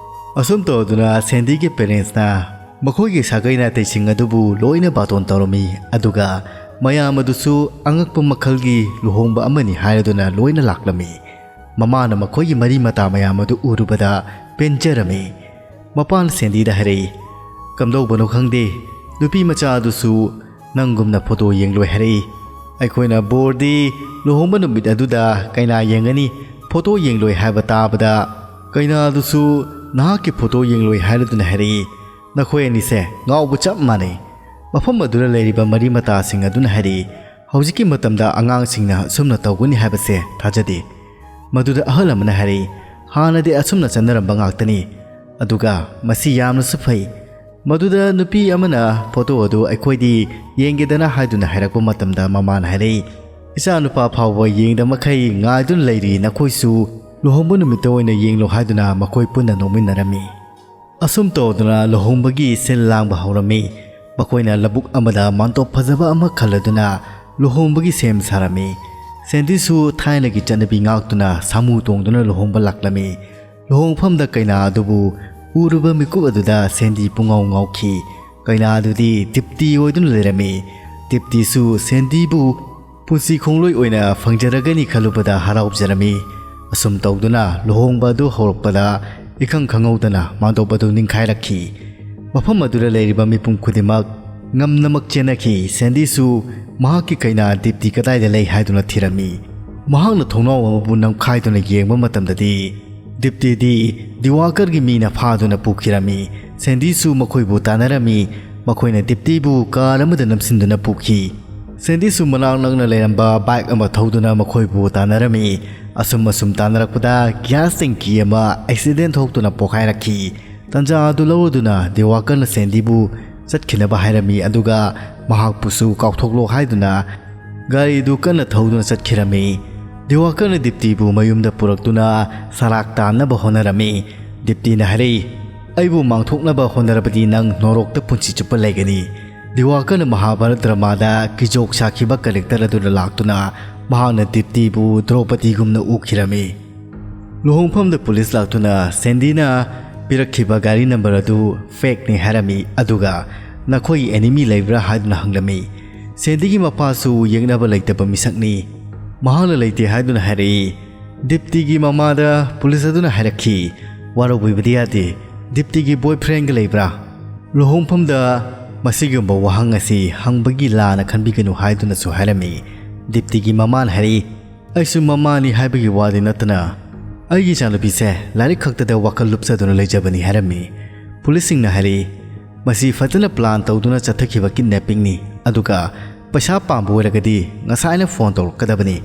ꯑꯁꯨꯝ ꯇꯧꯗꯨꯅ ꯁꯦꯟꯗꯤꯒꯤ ꯄꯦꯔꯦꯟꯁꯅ ꯃꯈꯣꯏꯒꯤ ꯁꯥꯒꯩ ꯅꯥꯇꯩꯁꯤꯡ ꯑꯗꯨꯕꯨ ꯂꯣꯏꯅ ꯕꯥꯇꯣꯟ ꯇꯧꯔꯝꯃꯤ, ꯑꯗꯨꯒ ꯃꯌꯥꯝ ꯑꯗꯨꯁꯨ ꯑꯉꯛꯄ ꯃꯈꯜꯒꯤ ꯂꯨꯍꯣꯡꯕ ꯑꯃꯅꯤ ꯍꯥꯏꯔꯗꯨꯅ ꯂꯣꯏꯅ ꯂꯥꯛꯂꯝꯃꯤ꯫ ꯃꯃꯥꯅ ꯃꯈꯣꯏꯒꯤ ꯃꯔꯤ ꯃꯇꯥ ꯃꯌꯥꯝ ꯑꯗꯨ ꯎꯔꯨꯕꯗ ꯄꯦꯟꯖꯔꯝꯃꯤ꯫ ꯃꯄꯥꯅ ꯁꯦꯟꯗꯤꯗ ꯍꯥꯏꯔꯛꯏ, "ꯀꯝꯗꯧꯕꯅꯣ ꯈꯪꯗꯦ, ꯅꯨꯄꯤ ꯃꯆꯥ ꯑꯗꯨꯁꯨ ꯅꯪꯒꯨꯝꯅ ꯐꯣꯇꯣ ꯌꯦꯡꯂꯣꯏ ꯍꯥꯏꯔꯛꯏ꯫ ꯑꯩꯈꯣꯏꯅ ꯕꯣꯔꯗꯤ ꯂꯨꯍꯣꯡꯕ ꯅꯨꯃꯤꯠ ꯑꯗꯨꯗ ꯀꯩꯅꯥ ꯌꯦꯡꯒꯅꯤ, ꯐꯣꯇꯣ ꯌꯦꯡꯂꯣꯏ ꯍꯥꯏꯕ ꯇꯥꯕꯗ ꯀꯩꯅꯥꯗꯨꯁꯨ ꯅꯍꯥꯛꯀꯤ ꯐꯣꯇꯣ ꯌꯦꯡꯂꯣꯏ ꯍꯥꯏꯔꯗꯨꯅ ꯍꯥꯏꯔꯛꯏ꯫ ꯅꯈꯣꯏ ꯑꯅꯤꯁꯦ ꯉꯥꯎꯕ ꯆꯞ ꯃꯥꯟꯅꯩ꯫" ꯃꯐꯝ ꯑꯗꯨꯗ ꯂꯩꯔꯤꯕ ꯃꯔꯤ ꯃꯇꯥꯁꯤꯡ ꯑꯗꯨꯅ ꯍꯥꯏꯔꯛꯏ, "ꯍꯧꯖꯤꯛꯀꯤ ꯃꯇꯝꯗ ꯑꯉꯥꯡꯁꯤꯡꯅ ꯑꯁꯨꯝꯅ ꯇꯧꯒꯅꯤ ꯍꯥꯏꯕꯁꯦ ꯊꯥꯖꯗꯦ꯫" ꯃꯗꯨꯗ ꯑꯍꯜ ꯑꯃꯅ ꯍꯥꯏꯔꯛꯏ, "ꯍꯥꯟꯅꯗꯤ ꯑꯁꯨꯝꯅ ꯆꯠꯅꯔꯝꯕ ꯉꯥꯛꯇꯅꯤ, ꯑꯗꯨꯒ ꯃꯁꯤ ꯌꯥꯝꯅꯁꯨ ꯐꯩ"꯫ ꯃꯗꯨꯗ ꯅꯨꯄꯤ ꯑꯃꯅ ꯐꯣꯇꯣ ꯑꯗꯨ ꯑꯩꯈꯣꯏꯗꯤ ꯌꯦꯡꯒꯦꯗꯅ ꯍꯥꯏꯗꯨꯅ ꯍꯥꯏꯔꯛꯄ ꯃꯇꯝꯗ ꯃꯃꯥꯅ ꯍꯥꯏꯔꯛꯏ, "ꯏꯆꯥꯅꯨꯄꯥ ꯐꯥꯎꯕ ꯌꯦꯡꯗ ꯃꯈꯩ ꯉꯥꯏꯗꯨꯅ ꯂꯩꯔꯤ, ꯅꯈꯣꯏꯁꯨ ꯂꯨꯍꯣꯡꯕ ꯅꯨꯃꯤꯠꯇ ꯑꯣꯏꯅ ꯌꯦꯡꯂꯣ" ꯍꯥꯏꯗꯨꯅ ꯃꯈꯣꯏ ꯄꯨꯟꯅ ꯅꯣꯛꯃꯤꯟꯅꯔꯝꯃꯤ꯫ ꯑꯁꯨꯝ ꯇꯧꯗꯨꯅ ꯂꯨꯍꯣꯡꯕꯒꯤ ꯁꯤꯜ ꯂꯥꯡꯕ ꯍꯧꯔꯝꯃꯤ꯫ ꯃꯈꯣꯏꯅ ꯂꯧꯕꯨꯛ ꯑꯃꯗ ꯃꯥꯟꯇꯣꯞ ꯐꯖꯕ ꯑꯃ ꯈꯜꯂꯗꯨꯅ ꯂꯨꯍꯣꯡꯕꯒꯤ ꯁꯦꯝ ꯁꯥꯔꯝꯃꯤ꯫ ꯁꯦꯟꯗꯤꯁꯨ ꯊꯥꯏꯅꯒꯤ ꯆꯠꯅꯕꯤ ꯉꯥꯛꯇꯨꯅ ꯁꯥꯃꯨ ꯇꯣꯡꯗꯨꯅ ꯂꯨꯍꯣꯡꯕ ꯂꯥꯛꯂꯝꯃꯤ꯫ ꯂꯨꯍꯣꯡꯐꯝꯗ ꯀꯩꯅꯥ ꯑꯗꯨꯕꯨ ꯎꯔꯨꯕ ꯃꯤꯀꯨꯞ ꯑꯗꯨꯗ ꯁꯦꯟꯗꯤ ꯄꯨꯡꯉꯥꯎ ꯉꯥꯎꯈꯤ꯫ ꯀꯩꯅꯥ ꯑꯗꯨꯗꯤ ꯗꯤꯞꯇꯤ ꯑꯣꯏꯗꯨꯅ ꯂꯩꯔꯝꯃꯤ꯫ ꯗꯤꯞꯇꯤꯁꯨ ꯁꯦꯟꯗꯤꯕꯨ ꯄꯨꯟꯁꯤ ꯈꯣꯡꯂꯣꯏ ꯑꯣꯏꯅ ꯐꯪꯖꯔꯒꯅꯤ ꯈꯜꯂꯨꯕꯗ ꯍꯔꯥꯎꯖꯔꯝꯃꯤ꯫ ꯑꯁꯨꯝ ꯇꯧꯗꯨꯅ ꯂꯨꯍꯣꯡꯕ ꯑꯗꯨ ꯍꯧꯔꯛꯄꯗ ꯏꯈꯪ ꯈꯪꯍꯧꯗꯅ ꯃꯥꯟꯗꯣꯞ ꯑꯗꯨ ꯅꯤꯡꯈꯥꯏꯔꯛꯈꯤ꯫ ꯃꯐꯝ ꯑꯗꯨꯗ ꯂꯩꯔꯤꯕ ꯃꯤꯄꯨꯝ ꯈꯨꯗꯤꯡꯃꯛ ꯉꯝꯅꯃꯛ ꯆꯦꯟꯅꯈꯤ꯫ ꯁꯦꯟꯗꯤꯁꯨ ꯃꯍꯥꯛꯀꯤ ꯀꯩꯅꯥ ꯗꯤꯞꯇꯤ ꯀꯗꯥꯏꯗ ꯂꯩ ꯍꯥꯏꯗꯨꯅ ꯊꯤꯔꯝꯃꯤ꯫ ꯃꯍꯥꯛꯅ ꯊꯣꯡꯅꯥꯎ ꯑꯃꯕꯨ ꯅꯝꯈꯥꯏꯗꯨꯅ ꯌꯦꯡꯕ ꯃꯇꯝꯗꯗꯤ ꯗꯤꯞꯇꯤꯗꯤ ꯗꯤꯋꯥꯀꯔꯒꯤ ꯃꯤꯅ ꯐꯥꯗꯨꯅ ꯄꯨꯈꯤꯔꯝꯃꯤ꯫ ꯁꯦꯟꯗꯤꯁꯨ ꯃꯈꯣꯏꯕꯨ ꯇꯥꯟꯅꯔꯝꯃꯤ꯫ ꯃꯈꯣꯏꯅ ꯗꯤꯞꯇꯤꯕꯨ ꯀꯥꯔ ꯑꯃꯗ ꯅꯝꯁꯤꯟꯗꯨꯅ ꯄꯨꯈꯤ꯫ ꯁꯦꯟꯗꯤꯁꯨ ꯃꯅꯥꯛ ꯅꯛꯅ ꯂꯩꯔꯝꯕ ꯕꯥꯏꯛ ꯑꯃ ꯊꯧꯗꯨꯅ ꯃꯈꯣꯏꯕꯨ ꯇꯥꯟꯅꯔꯝꯃꯤ꯫ ꯑꯁꯨꯝ ꯑꯁꯨꯝ ꯇꯥꯟꯅꯔꯛꯄꯗ ꯒ꯭ꯌꯥꯁ ꯇꯦꯡꯀꯤ ꯑꯃ ꯑꯦꯛꯁꯤꯗꯦꯟ ꯊꯣꯛꯇꯨꯅ ꯄꯣꯈꯥꯏꯔꯛꯈꯤ꯫ ꯇꯟꯖꯥ ꯑꯗꯨ ꯂꯧꯔꯗꯨꯅ ꯗꯤꯋꯥꯀꯔꯅ ꯁꯦꯟꯗꯤꯕꯨ ꯆꯠꯈꯤꯅꯕ ꯍꯥꯏꯔꯝꯃꯤ, ꯑꯗꯨꯒ ꯃꯍꯥꯛꯄꯨꯁꯨ ꯀꯥꯎꯊꯣꯛꯂꯣ ꯍꯥꯏꯗꯨꯅ ꯒꯥꯔꯤꯗꯨ ꯀꯟꯅ ꯊꯧꯗꯨꯅ ꯆꯠꯈꯤꯔꯝꯃꯤ꯫ ꯗꯤꯋꯥꯀꯔꯅ ꯗꯤꯞꯇꯤꯕꯨ ꯃꯌꯨꯝꯗ ꯄꯨꯔꯛꯇꯨꯅ ꯁꯔꯥꯛ ꯇꯥꯟꯅꯕ ꯍꯣꯠꯅꯔꯝꯃꯤ꯫ ꯗꯤꯞꯇꯤꯅ ꯍꯥꯏꯔꯛꯏ, "ꯑꯩꯕꯨ ꯃꯥꯡꯊꯣꯛꯅꯕ ꯍꯣꯠꯅꯔꯕꯗꯤ ꯅꯪ ꯅꯣꯔꯣꯛꯇ ꯄꯨꯟꯁꯤ ꯆꯨꯞꯄ ꯂꯩꯒꯅꯤ"꯫ ꯗꯤꯋꯥꯀꯔꯅ ꯃꯍꯥꯚꯥꯔꯠ ꯗ꯭ꯔꯃꯥꯗ ꯀꯤꯖꯣꯛ ꯁꯥꯈꯤꯕ ꯀꯦꯔꯦꯛꯇꯔ ꯑꯗꯨꯗ ꯂꯥꯛꯇꯨꯅ ꯃꯍꯥꯛꯅ ꯗꯤꯞꯇꯤꯕꯨ ꯗ꯭ꯔꯧꯄꯗꯤꯒꯨꯝꯅ ꯎꯈꯤꯔꯝꯃꯤ꯫ ꯂꯨꯍꯣꯡꯐꯝꯗ ꯄꯨꯂꯤꯁ ꯂꯥꯛꯇꯨꯅ ꯁꯦꯟꯗꯤꯅ ꯄꯤꯔꯛꯈꯤꯕ ꯒꯥꯔꯤ ꯅꯝꯕꯔ ꯑꯗꯨ ꯐꯦꯛꯅꯤ ꯍꯥꯏꯔꯝꯃꯤ, ꯑꯗꯨꯒ "ꯅꯈꯣꯏꯒꯤ ꯑꯦꯅꯤꯃꯤ ꯂꯩꯕ꯭ꯔꯥ?" ꯍꯥꯏꯗꯨꯅ ꯍꯪꯂꯝꯃꯤ꯫ ꯁꯦꯟꯗꯤꯒꯤ ꯃꯄꯥꯁꯨ ꯌꯦꯛꯅꯕ ꯂꯩꯇꯕ ꯃꯤꯁꯛꯅꯤ꯫ ꯃꯍꯥꯛꯅ ꯂꯩꯇꯦ ꯍꯥꯏꯗꯨꯅ ꯍꯥꯏꯔꯛꯏ꯫ ꯗꯤꯞꯇꯤꯒꯤ ꯃꯃꯥꯗ ꯄꯨꯂꯤꯁ ꯑꯗꯨꯅ ꯍꯥꯏꯔꯛꯈꯤ, "ꯋꯥꯔꯧꯕꯤꯕꯗꯤ ꯌꯥꯗꯦ꯫ ꯗꯤꯞꯇꯤꯒꯤ ꯕꯣꯏꯐ꯭ꯔꯦꯟꯒ ꯂꯩꯕ꯭ꯔꯥ?" ꯂꯨꯍꯣꯡꯐꯝꯗ ꯃꯁꯤꯒꯨꯝꯕ ꯋꯥꯍꯪ ꯑꯁꯤ ꯍꯪꯕꯒꯤ ꯂꯥꯟꯅ ꯈꯟꯕꯤꯒꯅꯨ ꯍꯥꯏꯗꯨꯅꯁꯨ ꯍꯥꯏꯔꯝꯃꯤ꯫ ꯗꯤꯞꯇꯤꯒꯤ ꯃꯃꯥꯅ ꯍꯥꯏꯔꯛꯏ, "ꯑꯩꯁꯨ ꯃꯃꯥꯅꯤ ꯍꯥꯏꯕꯒꯤ ꯋꯥꯗꯤ ꯅꯠꯇꯅ ꯑꯩꯒꯤ ꯏꯆꯥꯅꯨꯄꯤꯁꯦ ꯂꯥꯏꯔꯤꯛ ꯈꯛꯇꯗ ꯋꯥꯈꯜ ꯂꯨꯞꯆꯗꯨꯅ ꯂꯩꯖꯕꯅꯤ" ꯍꯥꯏꯔꯝꯃꯤ꯫ ꯄꯨꯂꯤꯁꯁꯤꯡꯅ ꯍꯥꯏꯔꯛꯏ, "ꯃꯁꯤ ꯐꯖꯅ ꯄ꯭ꯂꯥꯟ ꯇꯧꯗꯨꯅ ꯆꯠꯊꯈꯤꯕ ꯀꯤꯗꯅꯦꯄꯤꯡꯅꯤ, ꯑꯗꯨꯒ ꯄꯩꯁꯥ ꯄꯥꯝꯕ ꯑꯣꯏꯔꯒꯗꯤ ꯉꯁꯥꯏꯅ ꯐꯣꯟ ꯇꯧꯔꯛꯀꯗꯕꯅꯤ꯫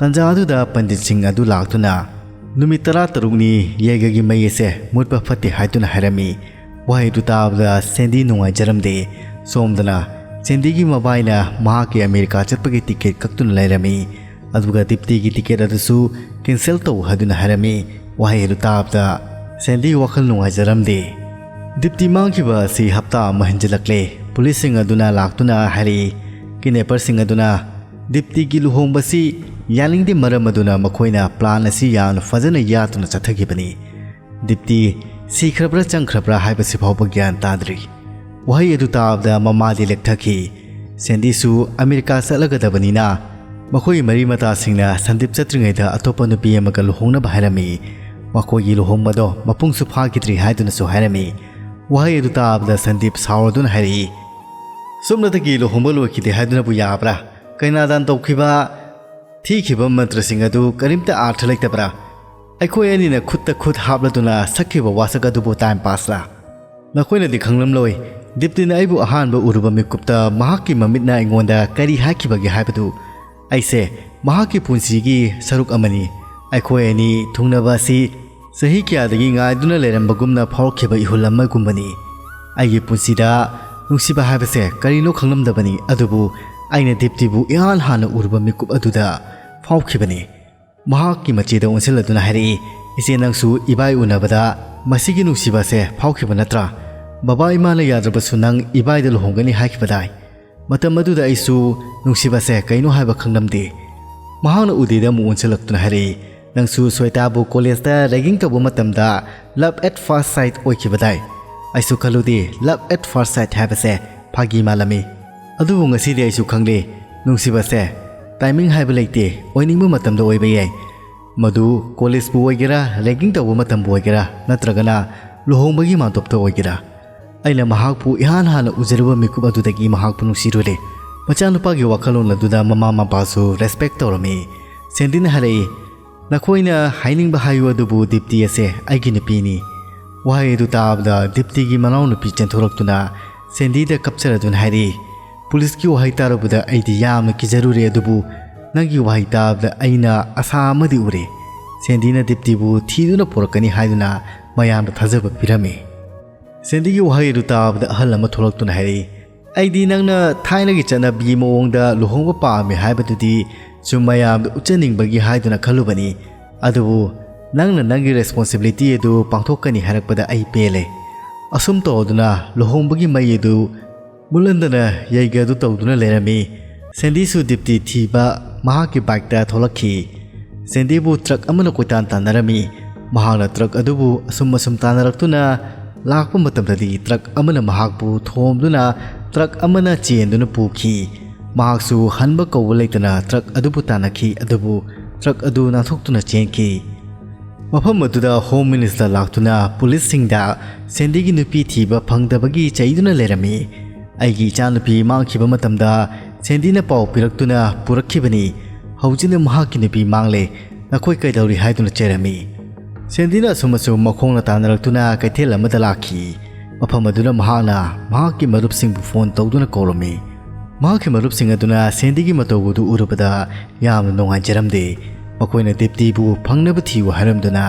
ꯇꯥꯟꯖꯥ ꯑꯗꯨꯗ ꯄꯟꯗꯤꯠꯁꯤꯡ ꯑꯗꯨ ꯂꯥꯛꯇꯨꯅ, "ꯅꯨꯃꯤꯠ ꯇꯔꯥꯇꯔꯨꯛꯅꯤ ꯌꯩꯒꯒꯤ ꯃꯩ ꯑꯁꯦ ꯃꯨꯠꯄ ꯐꯠꯇꯦ" ꯍꯥꯏꯗꯨꯅ ꯍꯥꯏꯔꯝꯃꯤ꯫ ꯋꯥꯍꯩ ꯑꯗꯨ ꯇꯥꯕꯗ ꯁꯦꯟꯗꯤ ꯅꯨꯡꯉꯥꯏꯖꯔꯝꯗꯦ꯫ ꯁꯣꯝꯗꯅ ꯁꯦꯟꯗꯤꯒꯤ ꯃꯕꯥꯏꯅ ꯃꯍꯥꯛꯀꯤ ꯑꯃꯦꯔꯤꯀꯥ ꯆꯠꯄꯒꯤ ꯇꯤꯀꯦꯠ ꯀꯛꯇꯨꯅ ꯂꯩꯔꯝꯃꯤ꯫ ꯑꯗꯨꯒ ꯗꯤꯞꯇꯤꯒꯤ ꯇꯤꯀꯦꯠ ꯑꯗꯨꯁꯨ ꯀꯦꯟꯁꯦꯜ ꯇꯧ ꯍꯥꯏꯗꯨꯅ ꯍꯥꯏꯔꯝꯃꯤ꯫ ꯋꯥꯍꯩ ꯑꯗꯨ ꯇꯥꯕꯗ ꯁꯦꯟꯗꯤ ꯋꯥꯈꯜ ꯅꯨꯡꯉꯥꯏꯖꯔꯝꯗꯦ꯫ ꯗꯤꯞꯇꯤ ꯃꯥꯡꯈꯤꯕ ꯑꯁꯤ ꯍꯞꯇꯥ ꯑꯃ ꯍꯦꯟꯖꯤꯜꯂꯛꯂꯦ꯫ ꯄꯨꯂꯤꯁꯁꯤꯡ ꯑꯗꯨꯅ ꯂꯥꯛꯇꯨꯅ ꯍꯥꯏꯔꯛꯏ, ꯀꯤꯗꯅꯦꯄꯔꯁꯤꯡ ꯑꯗꯨꯅ ꯗꯤꯞꯇꯤꯒꯤ ꯂꯨꯍꯣꯡꯕꯁꯤ ꯌꯥꯅꯤꯡꯗꯦ, ꯃꯔꯝ ꯑꯗꯨꯅ ꯃꯈꯣꯏꯅ ꯄ꯭ꯂꯥꯟ ꯑꯁꯤ ꯌꯥꯝꯅ ꯐꯖꯅ ꯌꯥꯠꯇꯨꯅ ꯆꯠꯊꯈꯤꯕꯅꯤ꯫ ꯗꯤꯞꯇꯤ ꯁꯤꯈ꯭ꯔꯕ꯭ꯔꯥ ꯆꯪꯈ꯭ꯔꯕ꯭ꯔꯥ ꯍꯥꯏꯕꯁꯤ ꯐꯥꯎꯕ ꯒ꯭ꯌꯥꯟ ꯇꯥꯗ꯭ꯔꯤ꯫ ꯋꯥꯍꯩ ꯑꯗꯨ ꯇꯥꯕꯗ ꯃꯃꯥꯗꯤ ꯂꯦꯛꯊꯈꯤ꯫ ꯁꯦꯟꯗꯤꯁꯨ ꯑꯃꯦꯔꯤꯀꯥ ꯆꯠꯂꯒꯗꯕꯅꯤꯅ ꯃꯈꯣꯏꯒꯤ ꯃꯔꯤ ꯃꯇꯥꯁꯤꯡꯅ ꯁꯟꯗꯤꯞ ꯆꯠꯇ꯭ꯔꯤꯉꯩꯗ ꯑꯇꯣꯞꯄ ꯅꯨꯄꯤ ꯑꯃꯒ ꯂꯨꯍꯣꯡꯅꯕ ꯍꯥꯏꯔꯝꯃꯤ꯫ ꯃꯈꯣꯏꯒꯤ ꯂꯨꯍꯣꯡꯕꯗꯣ ꯃꯄꯨꯡꯁꯨ ꯐꯥꯈꯤꯗ꯭ꯔꯤ ꯍꯥꯏꯗꯨꯅꯁꯨ ꯍꯥꯏꯔꯝꯃꯤ꯫ ꯋꯥꯍꯩ ꯑꯗꯨ ꯇꯥꯕꯗ ꯁꯟꯗꯤꯞ ꯁꯥꯎꯔꯗꯨꯅ ꯍꯥꯏꯔꯛꯏ, "ꯁꯨꯞꯅꯇꯒꯤ ꯂꯨꯍꯣꯡꯕ ꯂꯣꯏꯈꯤꯗꯦ ꯍꯥꯏꯗꯨꯅꯕꯨ ꯌꯥꯕ꯭ꯔꯥ? ꯀꯩꯅꯥꯗꯥꯟ ꯇꯧꯈꯤꯕ ꯊꯤꯈꯤꯕ ꯃꯟꯇ꯭ꯔꯁꯤꯡ ꯑꯗꯨ ꯀꯔꯤꯝꯇ ꯑꯥꯔꯊ ꯂꯩꯇꯕ꯭ꯔꯥ? ꯑꯩꯈꯣꯏ ꯑꯅꯤꯅ ꯈꯨꯠꯇ ꯈꯨꯠ ꯍꯥꯞꯂꯗꯨꯅ ꯁꯛꯈꯤꯕ ꯋꯥꯁꯛ ꯑꯗꯨꯕꯨ ꯇꯥꯏꯝ ꯄꯥꯁꯂꯥ?" ꯅꯈꯣꯏꯅꯗꯤ ꯈꯪꯂꯝꯂꯣꯏ, ꯗꯤꯞꯇꯤꯅ ꯑꯩꯕꯨ ꯑꯍꯥꯟꯕ ꯎꯔꯨꯕ ꯃꯤꯀꯨꯞꯇ ꯃꯍꯥꯛꯀꯤ ꯃꯃꯤꯠꯅ ꯑꯩꯉꯣꯟꯗ ꯀꯔꯤ ꯍꯥꯏꯈꯤꯕꯒꯦ ꯍꯥꯏꯕꯗꯨ꯫ ꯑꯩꯁꯦ ꯃꯍꯥꯛꯀꯤ ꯄꯨꯟꯁꯤꯒꯤ ꯁꯔꯨꯛ ꯑꯃꯅꯤ꯫ ꯑꯩꯈꯣꯏ ꯑꯅꯤ ꯊꯨꯡꯅꯕ ꯑꯁꯤ ꯆꯍꯤ ꯀꯌꯥꯗꯒꯤ ꯉꯥꯏꯗꯨꯅ ꯂꯩꯔꯝꯕꯒꯨꯝꯅ ꯐꯥꯎꯔꯛꯈꯤꯕ ꯏꯍꯨꯜ ꯑꯃꯒꯨꯝꯕꯅꯤ꯫ ꯑꯩꯒꯤ ꯄꯨꯟꯁꯤꯗ ꯅꯨꯡꯁꯤꯕ ꯍꯥꯏꯕꯁꯦ ꯀꯔꯤꯅꯣ ꯈꯪꯂꯝꯗꯕꯅꯤ, ꯑꯗꯨꯕꯨ ꯑꯩꯅ ꯗꯤꯞꯇꯤꯕꯨ ꯏꯍꯥꯟ ꯍꯥꯟꯅ ꯎꯔꯨꯕ ꯃꯤꯀꯨꯞ ꯑꯗꯨꯗ ꯐꯥꯎꯈꯤꯕꯅꯤ꯫ ꯃꯍꯥꯛꯀꯤ ꯃꯆꯦꯗ ꯑꯣꯟꯁꯤꯜꯂꯗꯨꯅ ꯍꯥꯏꯔꯛꯏ, "ꯏꯆꯦ, ꯅꯪꯁꯨ ꯏꯕꯥꯏ ꯎꯅꯕꯗ ꯃꯁꯤꯒꯤ ꯅꯨꯡꯁꯤꯕꯁꯦ ꯐꯥꯎꯈꯤꯕ ꯅꯠꯇ꯭ꯔꯥ? ꯕꯕꯥ ꯏꯃꯥꯅ ꯌꯥꯗ꯭ꯔꯕꯁꯨ ꯅꯪ ꯏꯕꯥꯏꯗ ꯂꯨꯍꯣꯡꯒꯅꯤ ꯍꯥꯏꯈꯤꯕꯗꯥꯏ?" ꯃꯇꯝ ꯑꯗꯨꯗ ꯑꯩꯁꯨ ꯅꯨꯡꯁꯤꯕꯁꯦ ꯀꯩꯅꯣ ꯍꯥꯏꯕ ꯈꯪꯂꯝꯗꯦ꯫ ꯃꯍꯥꯛꯅ ꯎꯗꯦꯗ ꯑꯃꯨꯛ ꯑꯣꯟꯁꯤꯜꯂꯛꯇꯨꯅ ꯍꯥꯏꯔꯛꯏ, "ꯅꯪꯁꯨ ꯁ꯭ꯋꯦꯇꯥꯕꯨ ꯀꯣꯂꯦꯖꯇ ꯔꯦꯒꯤꯡ ꯇꯧꯕ ꯃꯇꯝꯗ love at first sight ꯑꯣꯏꯈꯤꯕꯗꯥꯏ?" ꯑꯩꯁꯨ ꯈꯜꯂꯨꯗꯦ love at first sight ꯍꯥꯏꯕꯁꯦ ꯐꯥꯒꯤ ꯃꯥꯜꯂꯝꯃꯤ꯫ ꯑꯗꯨꯕꯨ ꯉꯁꯤꯗꯤ ꯑꯩꯁꯨ ꯈꯪꯂꯦ, ꯅꯨꯡꯁꯤꯕꯁꯦ ꯇꯥꯏꯃꯤꯡ ꯍꯥꯏꯕ ꯂꯩꯇꯦ, ꯑꯣꯏꯅꯤꯡꯕ ꯃꯇꯝꯗ ꯑꯣꯏꯕ ꯌꯥꯏ꯫ ꯃꯗꯨ ꯀꯣꯂꯦꯖꯄꯨ ꯑꯣꯏꯒꯦꯔꯥ, ꯔꯦꯒꯤꯡ ꯇꯧꯕ ꯃꯇꯝꯕꯨ ꯑꯣꯏꯒꯦꯔꯥ, ꯅꯠꯇ꯭ꯔꯒꯅ ꯂꯨꯍꯣꯡꯕꯒꯤ ꯃꯥꯟꯇꯣꯞꯇ ꯑꯣꯏꯒꯦꯔꯥ꯫ ꯑꯩꯅ ꯃꯍꯥꯛꯄꯨ ꯏꯍꯥꯟ ꯍꯥꯟꯅ ꯎꯖꯔꯨꯕ ꯃꯤꯀꯨꯞ ꯑꯗꯨꯗꯒꯤ ꯃꯍꯥꯛꯄꯨ ꯅꯨꯡꯁꯤꯔꯨꯔꯦ꯫ ꯃꯆꯥꯅꯨꯄꯥꯒꯤ ꯋꯥꯈꯜꯂꯣꯟ ꯑꯗꯨꯗ ꯃꯃꯥ ꯃꯄꯥꯁꯨ ꯔꯦꯁꯄꯦꯛ ꯇꯧꯔꯝꯃꯤ꯫ ꯁꯦꯟꯗꯤꯅ ꯍꯥꯏꯔꯛꯏ, "ꯅꯈꯣꯏꯅ ꯍꯥꯏꯅꯤꯡꯕ ꯍꯥꯏꯌꯨ, ꯑꯗꯨꯕꯨ ꯗꯤꯞꯇꯤ ꯑꯁꯦ ꯑꯩꯒꯤ ꯅꯨꯄꯤꯅꯤ"꯫ ꯋꯥꯍꯩ ꯑꯗꯨ ꯇꯥꯕꯗ ꯗꯤꯞꯇꯤꯒꯤ ꯃꯅꯥꯎꯅꯨꯄꯤ ꯆꯦꯟꯊꯣꯔꯛꯇꯨꯅ ꯁꯦꯟꯗꯤꯗ ꯀꯞꯆꯔꯗꯨꯅ ꯍꯥꯏꯔꯛꯏ, "ꯄꯨꯂꯤꯁꯀꯤ ꯋꯥꯍꯩ ꯇꯥꯔꯨꯕꯗ ꯑꯩꯗꯤ ꯌꯥꯝꯅ ꯀꯤꯖꯔꯨꯔꯦ, ꯑꯗꯨꯕꯨ ꯅꯪꯒꯤ ꯋꯥꯍꯩ ꯇꯥꯕꯗ ꯑꯩꯅ ꯑꯁꯥ ꯑꯃꯗꯤ ꯎꯔꯦ꯫ ꯁꯦꯟꯗꯤꯅ ꯗꯤꯞꯇꯤꯕꯨ ꯊꯤꯗꯨꯅ ꯄꯨꯔꯛꯀꯅꯤ ꯍꯥꯏꯗꯨꯅ ꯃꯌꯥꯝꯗ ꯊꯥꯖꯕ ꯄꯤꯔꯝꯃꯤ꯫ ꯁꯦꯟꯗꯤꯒꯤ ꯋꯥꯍꯩ ꯑꯗꯨ ꯇꯥꯕꯗ ꯑꯍꯜ ꯑꯃ ꯊꯣꯛꯂꯛꯇꯨꯅ ꯍꯥꯏꯔꯛꯏ, "ꯑꯩꯗꯤ ꯅꯪꯅ ꯊꯥꯏꯅꯒꯤ ꯆꯠꯅꯕꯤꯒꯤ ꯃꯑꯣꯡꯗ ꯂꯨꯍꯣꯡꯕ ꯄꯥꯝꯃꯤ ꯍꯥꯏꯕꯗꯨꯗꯤ ꯁꯨꯝ ꯃꯌꯥꯝꯗ ꯎꯠꯆꯅꯤꯡꯕꯒꯤ ꯍꯥꯏꯗꯨꯅ ꯈꯜꯂꯨꯕꯅꯤ꯫ ꯑꯗꯨꯕꯨ ꯅꯪꯅ ꯅꯪꯒꯤ ꯔꯦꯁꯄꯣꯟꯁꯤꯕꯤꯂꯤꯇꯤ ꯑꯗꯨ ꯄꯥꯡꯊꯣꯛꯀꯅꯤ ꯍꯥꯏꯔꯛꯄꯗ ꯑꯩ ꯄꯦꯜꯂꯦ꯫" ꯑꯁꯨꯝ ꯇꯧꯗꯨꯅ ꯂꯨꯍꯣꯡꯕꯒꯤ ꯃꯩ ꯑꯗꯨ ꯃꯨꯜꯍꯟꯗꯅ ꯌꯩꯒꯦ ꯑꯗꯨ ꯇꯧꯗꯨꯅ ꯂꯩꯔꯝꯃꯤ꯫ ꯁꯦꯟꯗꯤꯁꯨ ꯗꯤꯞꯇꯤ ꯊꯤꯕ ꯃꯍꯥꯛꯀꯤ ꯕꯥꯏꯛꯇ ꯊꯣꯛꯂꯛꯈꯤ꯫ ꯁꯦꯟꯗꯤꯕꯨ ꯇ꯭ꯔꯛ ꯑꯃꯅ ꯀꯣꯏꯇꯥꯟ ꯇꯥꯟꯅꯔꯝꯃꯤ꯫ ꯃꯍꯥꯛꯅ ꯇ꯭ꯔꯛ ꯑꯗꯨꯕꯨ ꯑꯁꯨꯝ ꯑꯁꯨꯝ ꯇꯥꯟꯅꯔꯛꯇꯨꯅ ꯂꯥꯛꯄ ꯃꯇꯝꯗꯗꯤ ꯇ꯭ꯔꯛ ꯑꯃꯅ ꯃꯍꯥꯛꯄꯨ ꯊꯣꯝꯗꯨꯅ ꯇ꯭ꯔꯛ ꯑꯃꯅ ꯆꯦꯟꯗꯨꯅ ꯄꯨꯈꯤ꯫ ꯃꯍꯥꯛꯁꯨ ꯍꯟꯕ ꯀꯧꯕ ꯂꯩꯇꯅ ꯇ꯭ꯔꯛ ꯑꯗꯨꯕꯨ ꯇꯥꯟꯅꯈꯤ, ꯑꯗꯨꯕꯨ ꯇ꯭ꯔꯛ ꯑꯗꯨ ꯅꯥꯟꯊꯣꯛꯇꯨꯅ ꯆꯦꯟꯈꯤ꯫ ꯃꯐꯝ ꯑꯗꯨꯗ ꯍꯣꯝ ꯃꯤꯅꯤꯁꯇꯔ ꯂꯥꯛꯇꯨꯅ ꯄꯨꯂꯤꯁꯁꯤꯡꯗ ꯁꯦꯟꯗꯤꯒꯤ ꯅꯨꯄꯤ ꯊꯤꯕ ꯐꯪꯗꯕꯒꯤ ꯆꯩꯗꯨꯅ ꯂꯩꯔꯝꯃꯤ꯫ "ꯑꯩꯒꯤ ꯏꯆꯥꯅꯨꯄꯤ ꯃꯥꯡꯈꯤꯕ ꯃꯇꯝꯗ ꯁꯦꯟꯗꯤꯅ ꯄꯥꯎ ꯄꯤꯔꯛꯇꯨꯅ ꯄꯨꯔꯛꯈꯤꯕꯅꯤ꯫ ꯍꯧꯖꯤꯛꯅ ꯃꯍꯥꯛꯀꯤ ꯅꯨꯄꯤ ꯃꯥꯡꯂꯦ꯫ ꯅꯈꯣꯏ ꯀꯩꯗꯧꯔꯤ?" ꯍꯥꯏꯗꯨꯅ ꯆꯩꯔꯝꯃꯤ꯫ ꯁꯦꯟꯗꯤꯅ ꯑꯁꯨꯝ ꯑꯁꯨꯝ ꯃꯈꯣꯡꯅ ꯇꯥꯟꯅꯔꯛꯇꯨꯅ ꯀꯩꯊꯦꯜ ꯑꯃꯗ ꯂꯥꯛꯈꯤ꯫ ꯃꯐꯝ ꯑꯗꯨꯗ ꯃꯍꯥꯛꯅ ꯃꯍꯥꯛꯀꯤ ꯃꯔꯨꯞꯁꯤꯡꯕꯨ ꯐꯣꯟ ꯇꯧꯗꯨꯅ ꯀꯧꯔꯝꯃꯤ꯫ ꯃꯍꯥꯛꯀꯤ ꯃꯔꯨꯞꯁꯤꯡ ꯑꯗꯨꯅ ꯁꯦꯟꯗꯤꯒꯤ ꯃꯇꯧ ꯑꯗꯨ ꯎꯔꯨꯕꯗ ꯌꯥꯝꯅ ꯅꯨꯡꯉꯥꯏꯖꯔꯝꯗꯦ꯫ ꯃꯈꯣꯏꯅ ꯗꯤꯞꯇꯤꯕꯨ ꯐꯪꯅꯕ ꯊꯤꯌꯨ ꯍꯥꯏꯔꯝꯗꯨꯅ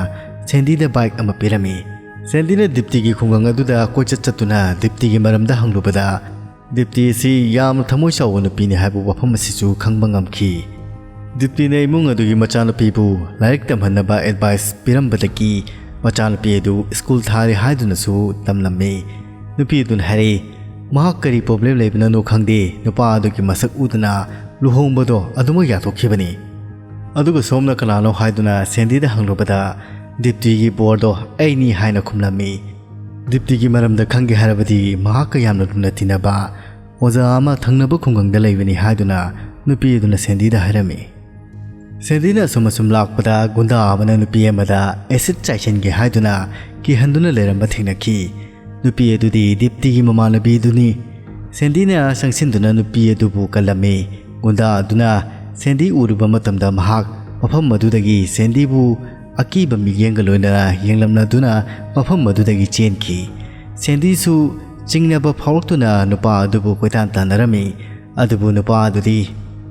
ꯁꯦꯟꯗꯤꯗ ꯕꯥꯏꯛ ꯑꯃ ꯄꯤꯔꯝꯃꯤ꯫ ꯁꯦꯟꯗꯤꯅ ꯗꯤꯞꯇꯤꯒꯤ ꯈꯨꯡꯒꯪ ꯑꯗꯨꯗ ꯀꯣꯏꯆꯠ ꯆꯠꯇꯨꯅ ꯗꯤꯞꯇꯤꯒꯤ ꯃꯔꯝꯗ ꯍꯪꯂꯨꯕꯗ, ꯗꯤꯞꯇꯤ ꯑꯁꯤ ꯌꯥꯝꯅ ꯊꯃꯣꯏ ꯆꯥꯎꯕ ꯅꯨꯄꯤꯅꯤ ꯍꯥꯏꯕ ꯋꯥꯐꯝ ꯑꯁꯤꯁꯨ ꯈꯪꯕ ꯉꯝꯈꯤ꯫ ꯗꯤꯞꯇꯤꯅ ꯏꯃꯨꯡ ꯑꯗꯨꯒꯤ ꯃꯆꯥꯅꯨꯄꯤꯕꯨ ꯂꯥꯏꯔꯤꯛ ꯇꯝꯍꯟꯅꯕ ꯑꯦꯗꯚꯥꯏꯁ ꯄꯤꯔꯝꯕꯗꯒꯤ ꯃꯆꯥꯅꯨꯄꯤ ꯑꯗꯨ ꯁ꯭ꯀꯨꯜ ꯊꯥꯔꯤ ꯍꯥꯏꯗꯨꯅꯁꯨ ꯇꯝꯂꯝꯃꯤ꯫ ꯅꯨꯄꯤ ꯑꯗꯨꯅ ꯍꯥꯏꯔꯛꯏ, "ꯃꯍꯥꯛ ꯀꯔꯤ ꯄ꯭ꯔꯣꯕ꯭ꯂꯦꯝ ꯂꯩꯕꯅꯅꯣ ꯈꯪꯗꯦ, ꯅꯨꯄꯥ ꯑꯗꯨꯒꯤ ꯃꯁꯛ ꯎꯗꯅ ꯂꯨꯍꯣꯡꯕꯗꯣ ꯑꯗꯨꯃꯛ ꯌꯥꯊꯣꯛꯈꯤꯕꯅꯤ꯫ ꯑꯗꯨꯒ ꯁꯣꯝꯅ ꯀꯅꯥꯅꯣ?" ꯍꯥꯏꯗꯨꯅ ꯁꯦꯟꯗꯤꯗ ꯍꯪꯂꯨꯕꯗ, "ꯗꯤꯞꯇꯤꯒꯤ ꯕꯣꯔꯗꯣ ꯑꯩꯅꯤ" ꯍꯥꯏꯅ ꯈꯨꯝꯂꯝꯃꯤ꯫ ꯗꯤꯞꯇꯤꯒꯤ ꯃꯔꯝꯗ ꯈꯪꯒꯦ ꯍꯥꯏꯔꯕꯗꯤ ꯃꯍꯥꯛꯀ ꯌꯥꯝꯅ ꯂꯨꯅ ꯇꯤꯟꯅꯕ ꯑꯣꯖꯥ ꯑꯃ ꯊꯪꯅꯕ ꯈꯨꯡꯒꯪꯗ ꯂꯩꯕꯅꯤ ꯍꯥꯏꯗꯨꯅ ꯅꯨꯄꯤ ꯑꯗꯨꯅ ꯁꯦꯟꯗꯤꯗ ꯍꯥꯏꯔꯝꯃꯤ꯫ ꯁꯦꯟꯗꯤꯅ ꯑꯁꯨꯝ ꯑꯁꯨꯝ ꯂꯥꯛꯄꯗ ꯒꯨꯟꯗꯥ ꯑꯃꯅ ꯅꯨꯄꯤ ꯑꯃꯗ ꯑꯦꯁꯤꯗ ꯆꯥꯏꯁꯤꯟꯒꯦ ꯍꯥꯏꯗꯨꯅ ꯀꯤꯍꯟꯗꯨꯅ ꯂꯩꯔꯝꯕ ꯊꯦꯡꯅꯈꯤ꯫ ꯅꯨꯄꯤ ꯑꯗꯨꯗꯤ ꯗꯤꯞꯇꯤꯒꯤ ꯃꯃꯥꯟꯅꯕꯤꯗꯨꯅꯤ꯫ ꯁꯦꯟꯗꯤꯅ ꯆꯪꯁꯤꯟꯗꯨꯅ ꯅꯨꯄꯤ ꯑꯗꯨꯕꯨ ꯀꯜꯂꯝꯃꯤ꯫ ꯒꯨꯟꯗꯥ ꯑꯗꯨꯅ ꯁꯦꯟꯗꯤ ꯎꯔꯨꯕ ꯃꯇꯝꯗ ꯃꯍꯥꯛ ꯃꯐꯝ ꯑꯗꯨꯗꯒꯤ ꯁꯦꯟꯗꯤꯕꯨ ꯑꯀꯤꯕ ꯃꯤꯠꯌꯦꯡꯒ ꯂꯣꯏꯅꯅ ꯌꯦꯡꯂꯝꯂꯗꯨꯅ ꯃꯐꯝ ꯑꯗꯨꯗꯒꯤ ꯆꯦꯟꯈꯤ꯫ ꯁꯦꯟꯗꯤꯁꯨ ꯆꯤꯡꯅꯕ ꯐꯥꯎꯔꯛꯇꯨꯅ ꯅꯨꯄꯥ ꯑꯗꯨꯕꯨ ꯀꯣꯏꯇꯥꯟ ꯇꯥꯟꯅꯔꯝꯃꯤ꯫ ꯑꯗꯨꯕꯨ ꯅꯨꯄꯥ ꯑꯗꯨꯗꯤ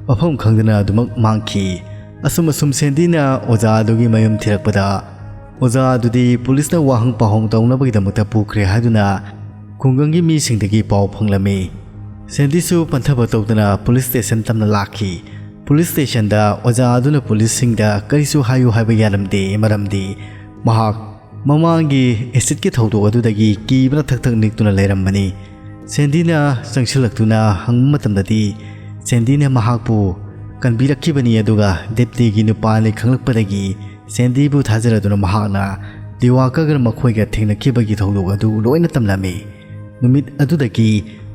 ꯃꯐꯝ ꯈꯪꯗꯅ ꯑꯗꯨꯃꯛ ꯃꯥꯡꯈꯤ꯫ ꯑꯁꯨꯝ ꯑꯁꯨꯝ ꯁꯦꯟꯗꯤꯅ ꯑꯣꯖꯥ ꯑꯗꯨꯒꯤ ꯃꯌꯨꯝ ꯊꯤꯔꯛꯄꯗ, ꯑꯣꯖꯥ ꯑꯗꯨꯗꯤ ꯄꯨꯂꯤꯁꯅ ꯋꯥꯍꯪ ꯄꯥꯎꯍꯪ ꯇꯧꯅꯕꯒꯤꯗꯃꯛꯇ ꯄꯨꯈ꯭ꯔꯦ ꯍꯥꯏꯗꯨꯅ ꯈꯨꯡꯒꯪꯒꯤ ꯃꯤꯁꯤꯡꯗꯒꯤ ꯄꯥꯎ ꯐꯪꯂꯝꯃꯤ꯫ ꯁꯦꯟꯗꯤꯁꯨ ꯄꯟꯊꯕ ꯇꯧꯗꯅ ꯄꯨꯂꯤꯁ ꯁ꯭ꯇꯦꯁꯟ ꯇꯝꯅ ꯂꯥꯛꯈꯤ꯫ ꯄꯨꯂꯤꯁ ꯁ꯭ꯇꯦꯁꯟꯗ ꯑꯣꯖꯥ ꯑꯗꯨꯅ ꯄꯨꯂꯤꯁꯁꯤꯡꯗ ꯀꯔꯤꯁꯨ ꯍꯥꯏꯌꯨ ꯍꯥꯏꯕ ꯌꯥꯔꯝꯗꯦ, ꯃꯔꯝꯗꯤ ꯃꯍꯥꯛ ꯃꯃꯥꯡꯒꯤ ꯑꯦꯁꯤꯗꯀꯤ ꯊꯧꯗꯣꯛ ꯑꯗꯨꯗꯒꯤ ꯀꯤꯕꯅ ꯊꯛ ꯊꯛ ꯅꯤꯛꯇꯨꯅ ꯂꯩꯔꯝꯕꯅꯤ꯫ ꯁꯦꯟꯗꯤꯅ ꯆꯪꯁꯤꯜꯂꯛꯇꯨꯅ ꯍꯪꯕ ꯃꯇꯝꯗꯗꯤ, ꯁꯦꯟꯗꯤꯅ ꯃꯍꯥꯛꯄꯨ ꯀꯟꯕꯤꯔꯛꯈꯤꯕꯅꯤ, ꯑꯗꯨꯒ ꯗꯤꯞꯇꯤꯒꯤ ꯅꯨꯄꯥꯅꯤ ꯈꯪꯂꯛꯄꯗꯒꯤ ꯁꯦꯟꯗꯤꯕꯨ ꯊꯥꯖꯔꯗꯨꯅ ꯃꯍꯥꯛꯅ ꯗꯤꯋꯥꯀꯔꯒ ꯃꯈꯣꯏꯒ ꯊꯦꯡꯅꯈꯤꯕꯒꯤ ꯊꯧꯗꯣꯛ ꯑꯗꯨ ꯂꯣꯏꯅ ꯇꯝꯂꯝꯃꯤ꯫ ꯅꯨꯃꯤꯠ ꯑꯗꯨꯗꯒꯤ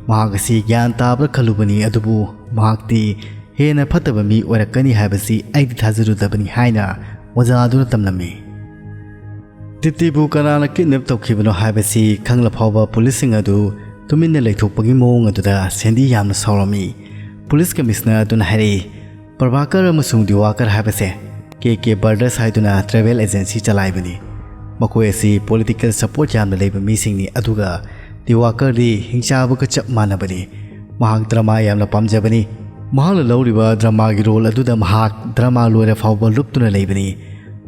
ꯃꯍꯥꯛ ꯑꯁꯤ ꯒ꯭ꯌꯥꯟ ꯇꯥꯕ꯭ꯔꯥ ꯈꯜꯂꯨꯕꯅꯤ, ꯑꯗꯨꯕꯨ ꯃꯍꯥꯛꯇꯤ ꯍꯦꯟꯅ ꯐꯠꯇꯕ ꯃꯤ ꯑꯣꯏꯔꯛꯀꯅꯤ ꯍꯥꯏꯕꯁꯤ ꯑꯩꯗꯤ ꯊꯥꯖꯔꯨꯗꯕꯅꯤ ꯍꯥꯏꯅ ꯑꯣꯖꯥ ꯑꯗꯨꯅ ꯇꯝꯂꯝꯃꯤ꯫ ꯗꯤꯞꯇꯤꯕꯨ ꯀꯅꯥꯅ ꯀꯤꯗꯅꯦꯞ ꯇꯧꯈꯤꯕꯅꯣ ꯍꯥꯏꯕꯁꯤ ꯈꯪꯂ ꯐꯥꯎꯕ ꯄꯨꯂꯤꯁꯁꯤꯡ ꯑꯗꯨ ꯇꯨꯃꯤꯟꯅ ꯂꯩꯊꯣꯛꯄꯒꯤ ꯃꯑꯣꯡ ꯑꯗꯨꯗ ꯁꯦꯟꯗꯤ ꯌꯥꯝꯅ ꯁꯥꯎꯔꯝꯃꯤ꯫ ꯄꯨꯂꯤꯁ ꯀꯃꯤꯁꯅꯔ ꯑꯗꯨꯅ ꯍꯥꯏꯔꯛꯏ, "ꯄ꯭ꯔꯚꯥꯀꯔ ꯑꯃꯁꯨꯡ ꯗꯤꯋꯥꯀꯔ ꯍꯥꯏꯕꯁꯦ ꯀꯦ ꯀꯦ ꯕ꯭ꯔꯗꯔꯁ ꯍꯥꯏꯗꯨꯅ ꯇ꯭ꯔꯦꯚꯦꯜ ꯑꯦꯖꯦꯟꯁꯤ ꯆꯂꯥꯏꯕꯅꯤ꯫ ꯃꯈꯣꯏ ꯑꯁꯤ ꯄꯣꯂꯤꯇꯤꯀꯦꯜ ꯁꯄꯣꯔꯠ ꯌꯥꯝꯅ ꯂꯩꯕ ꯃꯤꯁꯤꯡꯅꯤ, ꯑꯗꯨꯒ ꯗꯤꯋꯥꯀꯔꯗꯤ ꯍꯤꯡꯆꯥꯕꯒ ꯆꯞ ꯃꯥꯟꯅꯕꯅꯤ꯫ ꯃꯍꯥꯛ ꯗ꯭ꯔꯃꯥ ꯌꯥꯝꯅ ꯄꯥꯝꯖꯕꯅꯤ꯫ ꯃꯍꯥꯛꯅ ꯂꯧꯔꯤꯕ ꯗ꯭ꯔꯃꯥꯒꯤ ꯔꯣꯜ ꯑꯗꯨꯗ ꯃꯍꯥꯛ ꯗ꯭ꯔꯃꯥ ꯂꯣꯏꯔ ꯐꯥꯎꯕ ꯂꯨꯞꯇꯨꯅ ꯂꯩꯕꯅꯤ꯫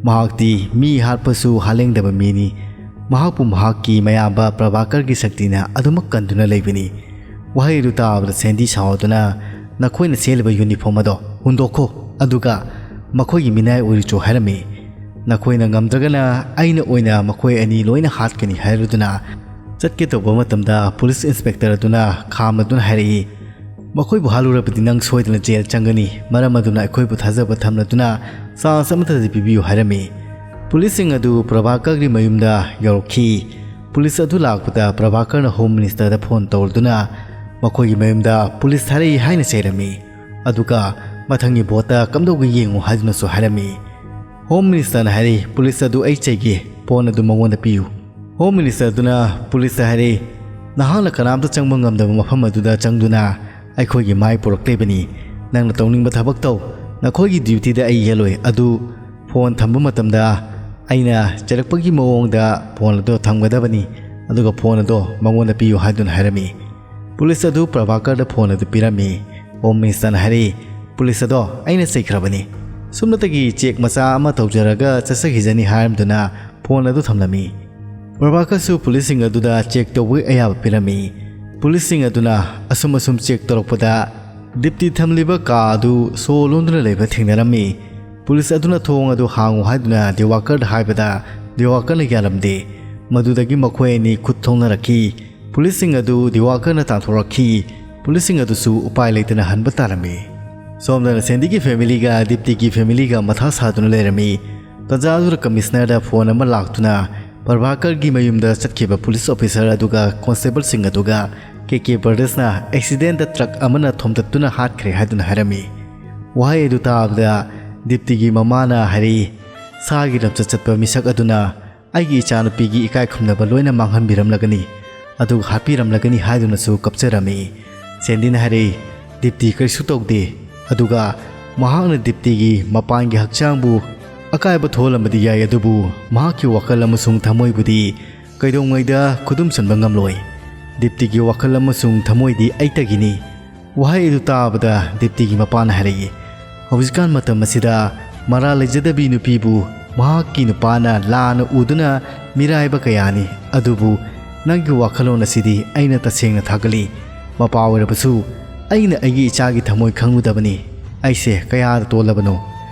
ꯃꯍꯥꯛꯇꯤ ꯃꯤ ꯍꯥꯠꯄꯁꯨ ꯍꯥꯠꯂꯦꯡꯗꯕ ꯃꯤꯅꯤ꯫ ꯃꯍꯥꯛꯄꯨ ꯃꯍꯥꯛꯀꯤ ꯃꯌꯥꯝꯕ ꯄ꯭ꯔꯚꯥꯀꯔꯒꯤ ꯁꯛꯇꯤꯅ ꯑꯗꯨꯃꯛ ꯀꯟꯗꯨꯅ ꯂꯩꯕꯅꯤ꯫" ꯋꯥꯍꯩ ꯑꯗꯨ ꯇꯥꯕꯗ ꯁꯦꯟꯗꯤ ꯁꯥꯎꯗꯨꯅ, "ꯅꯈꯣꯏꯅ ꯁꯦꯠꯂꯤꯕ ꯌꯨꯅꯤꯐꯣꯔꯝ ꯑꯗꯣ ꯍꯨꯟꯗꯣꯛꯈꯣ, ꯑꯗꯨꯒ ꯃꯈꯣꯏꯒꯤ ꯃꯤꯅꯥꯏ ꯑꯣꯏꯔꯨꯆꯣ ꯍꯥꯏꯔꯝꯃꯤ꯫ ꯅꯈꯣꯏꯅ ꯉꯝꯗ꯭ꯔꯒꯅ ꯑꯩꯅ ꯑꯣꯏꯅ ꯃꯈꯣꯏ ꯑꯅꯤ ꯂꯣꯏꯅ ꯍꯥꯠꯀꯅꯤ" ꯍꯥꯏꯔꯗꯨꯅ ꯆꯠꯀꯦ ꯇꯧꯕ ꯃꯇꯝꯗ ꯄꯨꯂꯤꯁ ꯏꯟꯁꯄꯦꯛꯇꯔ ꯑꯗꯨꯅ ꯈꯥꯝꯂꯗꯨꯅ ꯍꯥꯏꯔꯛꯏ, "ꯃꯈꯣꯏꯕꯨ ꯍꯥꯠꯂꯨꯔꯕꯗꯤ ꯅꯪ ꯁꯣꯏꯗꯅ ꯖꯦꯜ ꯆꯪꯒꯅꯤ꯫ ꯃꯔꯝ ꯑꯗꯨꯅ ꯑꯩꯈꯣꯏꯕꯨ ꯊꯥꯖꯕ ꯊꯝꯂꯗꯨꯅ ꯆꯥꯟꯁ ꯑꯃꯠꯇꯗꯤ ꯄꯤꯕꯤꯌꯨ" ꯍꯥꯏꯔꯝꯃꯤ꯫ ꯄꯨꯂꯤꯁꯁꯤꯡ ꯑꯗꯨ ꯄ꯭ꯔꯚꯥꯀꯔꯒꯤ ꯃꯌꯨꯝꯗ ꯌꯧꯔꯛꯈꯤ꯫ ꯄꯨꯂꯤꯁ ꯑꯗꯨ ꯂꯥꯛꯄꯗ ꯄ꯭ꯔꯚꯥꯀꯔꯅ ꯍꯣꯝ ꯃꯤꯅꯤꯁꯇꯔꯗ ꯐꯣꯟ ꯇꯧꯔꯗꯨꯅ ꯃꯈꯣꯏꯒꯤ ꯃꯌꯨꯝꯗ ꯄꯨꯂꯤꯁ ꯊꯥꯔꯛꯏ ꯍꯥꯏꯅ ꯆꯩꯔꯝꯃꯤ꯫ ꯑꯗꯨꯒ ꯃꯊꯪꯒꯤ ꯚꯣꯠꯇ ꯀꯝꯗꯧꯒꯦ ꯌꯦꯡꯉꯨ ꯍꯥꯏꯗꯨꯅꯁꯨ ꯍꯥꯏꯔꯝꯃꯤ꯫ ꯍꯣꯝ ꯃꯤꯅꯤꯁꯇꯔꯅ ꯍꯥꯏꯔꯛꯏ, "ꯄꯨꯂꯤꯁ ꯑꯗꯨ ꯑꯩ ꯆꯩꯒꯦ, ꯐꯣꯟ ꯑꯗꯨ ꯃꯉꯣꯟꯗ ꯄꯤꯌꯨ"꯫ ꯍꯣꯝ ꯃꯤꯅꯤꯁꯇꯔ ꯑꯗꯨꯅ ꯄꯨꯂꯤꯁꯇ ꯍꯥꯏꯔꯛꯏ, "ꯅꯍꯥꯛꯅ ꯀꯅꯥꯝꯇ ꯆꯪꯕ ꯉꯝꯗꯕ ꯃꯐꯝ ꯑꯗꯨꯗ ꯆꯪꯗꯨꯅ ꯑꯩꯈꯣꯏꯒꯤ ꯃꯥꯏ ꯄꯨꯔꯛꯇ꯭ꯔꯤꯕꯅꯤ꯫ ꯅꯪꯅ ꯇꯧꯅꯤꯡꯕ ꯊꯕꯛ ꯇꯧ꯫ ꯅꯈꯣꯏꯒꯤ ꯗ꯭ꯌꯨꯇꯤꯗ ꯑꯩ ꯌꯦꯠꯂꯣꯏ꯫ ꯑꯗꯨ ꯐꯣꯟ ꯊꯝꯕ ꯃꯇꯝꯗ ꯑꯩꯅ ꯆꯩꯔꯛꯄꯒꯤ ꯃꯑꯣꯡꯗ ꯐꯣꯟ ꯑꯗꯨ ꯊꯝꯒꯗꯕꯅꯤ, ꯑꯗꯨꯒ ꯐꯣꯟ ꯑꯗꯨ ꯃꯉꯣꯟꯗ ꯄꯤꯌꯨ" ꯍꯥꯏꯗꯨꯅ ꯍꯥꯏꯔꯝꯃꯤ꯫ ꯄꯨꯂꯤꯁ ꯑꯗꯨ ꯄ꯭ꯔꯚꯥꯀꯔꯗ ꯐꯣꯟ ꯑꯗꯨ ꯄꯤꯔꯝꯃꯤ꯫ ꯍꯣꯝ ꯃꯤꯅꯤꯁꯇꯔꯅ ꯍꯥꯏꯔꯛꯏ, "ꯄꯨꯂꯤꯁ ꯑꯗꯣ ꯑꯩꯅ ꯆꯩꯈ꯭ꯔꯕꯅꯤ꯫ ꯁꯨꯞꯅꯇꯒꯤ ꯆꯦꯛ ꯃꯆꯥ ꯑꯃ ꯇꯧꯖꯔꯒ ꯆꯠꯆꯈꯤꯖꯅꯤ" ꯍꯥꯏꯔꯝꯗꯨꯅ ꯐꯣꯟ ꯑꯗꯨ ꯊꯝꯂꯝꯃꯤ꯫ ꯄ꯭ꯔꯚꯥꯀꯔꯁꯨ ꯄꯨꯂꯤꯁꯁꯤꯡ ꯑꯗꯨꯗ ꯆꯦꯛ ꯇꯧꯕꯒꯤ ꯑꯌꯥꯕ ꯄꯤꯔꯝꯃꯤ꯫ ꯄꯨꯂꯤꯁꯁꯤꯡ ꯑꯗꯨꯅ ꯑꯁꯨꯝ ꯑꯁꯨꯝ ꯆꯦꯛ ꯇꯧꯔꯛꯄꯗ ꯗꯤꯞꯇꯤ ꯊꯝꯂꯤꯕ ꯀꯥ ꯑꯗꯨ ꯁꯣ ꯂꯣꯟꯗꯨꯅ ꯂꯩꯕ ꯊꯦꯡꯅꯔꯝꯃꯤ꯫ ꯄꯨꯂꯤꯁ ꯑꯗꯨꯅ "ꯊꯣꯡ ꯑꯗꯨ ꯍꯥꯡꯉꯨ" ꯍꯥꯏꯗꯨꯅ ꯗꯤꯋꯥꯀꯔꯗ ꯍꯥꯏꯕꯗ ꯗꯤꯋꯥꯀꯔꯅ ꯌꯥꯔꯝꯗꯦ꯫ ꯃꯗꯨꯗꯒꯤ ꯃꯈꯣꯏ ꯑꯅꯤ ꯈꯨꯠ ꯊꯣꯛꯅꯔꯛꯈꯤ꯫ ꯄꯨꯂꯤꯁꯁꯤꯡ ꯑꯗꯨ ꯗꯤꯋꯥꯀꯔꯅ ꯇꯥꯟꯊꯣꯔꯛꯈꯤ꯫ ꯄꯨꯂꯤꯁꯁꯤꯡ ꯑꯗꯨꯁꯨ ꯎꯄꯥꯏ ꯂꯩꯇꯅ ꯍꯟꯕ ꯇꯥꯔꯝꯃꯤ꯫ ꯁꯣꯝꯗꯅ ꯁꯦꯟꯗꯤꯒꯤ ꯐꯦꯃꯤꯂꯤꯒ ꯗꯤꯞꯇꯤꯒꯤ ꯐꯦꯃꯤꯂꯤꯒ ꯃꯊꯥ ꯁꯥꯗꯨꯅ ꯂꯩꯔꯝꯃꯤ꯫ ꯇꯟꯖꯥ ꯑꯗꯨꯗ ꯀꯃꯤꯁꯅꯔꯗ ꯐꯣꯟ ꯑꯃ ꯂꯥꯛꯇꯨꯅ ꯄ꯭ꯔꯚꯥꯀꯔꯒꯤ ꯃꯌꯨꯝꯗ ꯆꯠꯈꯤꯕ ꯄꯨꯂꯤꯁ ꯑꯣꯐꯤꯁꯔ ꯑꯗꯨꯒ ꯀꯣꯟꯁꯇꯦꯕꯜꯁꯤꯡ ꯑꯗꯨꯒ ꯀꯦ ꯀꯦ ꯕ꯭ꯔꯗꯔꯁꯅ ꯑꯦꯛꯁꯤꯗꯦꯟꯗ ꯇ꯭ꯔꯛ ꯑꯃꯅ ꯊꯣꯝꯇꯠꯇꯨꯅ ꯍꯥꯠꯈ꯭ꯔꯦ ꯍꯥꯏꯗꯨꯅ ꯍꯥꯏꯔꯝꯃꯤ꯫ ꯋꯥꯍꯩ ꯑꯗꯨ ꯇꯥꯕꯗ ꯗꯤꯞꯇꯤꯒꯤ ꯃꯃꯥꯅ ꯍꯥꯏꯔꯛꯏ, "ꯁꯥꯒꯤ ꯂꯝꯆꯠ ꯆꯠꯄ ꯃꯤꯁꯛ ꯑꯗꯨꯅ ꯑꯩꯒꯤ ꯏꯆꯥꯅꯨꯄꯤꯒꯤ ꯏꯀꯥꯏ ꯈꯨꯝꯅꯕ ꯂꯣꯏꯅ ꯃꯥꯡꯍꯟꯕꯤꯔꯝꯂꯒꯅꯤ, ꯑꯗꯨꯒ ꯍꯥꯠꯄꯤꯔꯝꯂꯒꯅꯤ" ꯍꯥꯏꯗꯨꯅꯁꯨ ꯀꯞꯆꯔꯝꯃꯤ꯫ ꯁꯦꯟꯗꯤꯅ ꯍꯥꯏꯔꯛꯏ, "ꯗꯤꯞꯇꯤ ꯀꯔꯤꯁꯨ ꯇꯧꯗꯦ, ꯑꯗꯨꯒ ꯃꯍꯥꯛꯅ ꯗꯤꯞꯇꯤꯒꯤ ꯃꯄꯥꯟꯒꯤ ꯍꯛꯆꯥꯡꯕꯨ ꯑꯀꯥꯏꯕ ꯊꯣꯛꯍꯜꯂꯝꯕꯗꯤ ꯌꯥꯏ, ꯑꯗꯨꯕꯨ ꯃꯍꯥꯛꯀꯤ ꯋꯥꯈꯜ ꯑꯃꯁꯨꯡ ꯊꯃꯣꯏꯕꯨꯗꯤ ꯀꯩꯗꯧꯉꯩꯗ ꯈꯨꯗꯨꯝ ꯆꯟꯕ ꯉꯝꯂꯣꯏ꯫ ꯗꯤꯞꯇꯤꯒꯤ ꯋꯥꯈꯜ ꯑꯃꯁꯨꯡ ꯊꯃꯣꯏꯗꯤ ꯑꯩꯇꯒꯤꯅꯤ"꯫ ꯋꯥꯍꯩ ꯑꯗꯨ ꯇꯥꯕꯗ ꯗꯤꯞꯇꯤꯒꯤ ꯃꯄꯥꯅ ꯍꯥꯏꯔꯛꯏ, "ꯍꯧꯖꯤꯛꯀꯥꯟ ꯃꯇꯝ ꯑꯁꯤꯗ ꯃꯔꯥꯜ ꯂꯩꯖꯗꯕꯤ ꯅꯨꯄꯤꯕꯨ ꯃꯍꯥꯛꯀꯤ ꯅꯨꯄꯥꯅ ꯂꯥꯟꯅ ꯎꯗꯨꯅ ꯃꯤꯔꯥꯏꯕ ꯀꯌꯥꯅꯤ, ꯑꯗꯨꯕꯨ ꯅꯪꯒꯤ ꯋꯥꯈꯜꯂꯣꯟ ꯑꯁꯤꯗꯤ ꯑꯩꯅ ꯇꯁꯦꯡꯅ ꯊꯥꯒꯠꯂꯤ꯫ ꯃꯄꯥ ꯑꯣꯏꯔꯕꯁꯨ ꯑꯩꯅ ꯑꯩꯒꯤ ꯏꯆꯥꯒꯤ ꯊꯃꯣꯏ ꯈꯪꯂꯨꯗꯕꯅꯤ꯫ ꯑꯩꯁꯦ ꯀꯌꯥꯗ ꯇꯣꯜꯂꯕꯅꯣ꯫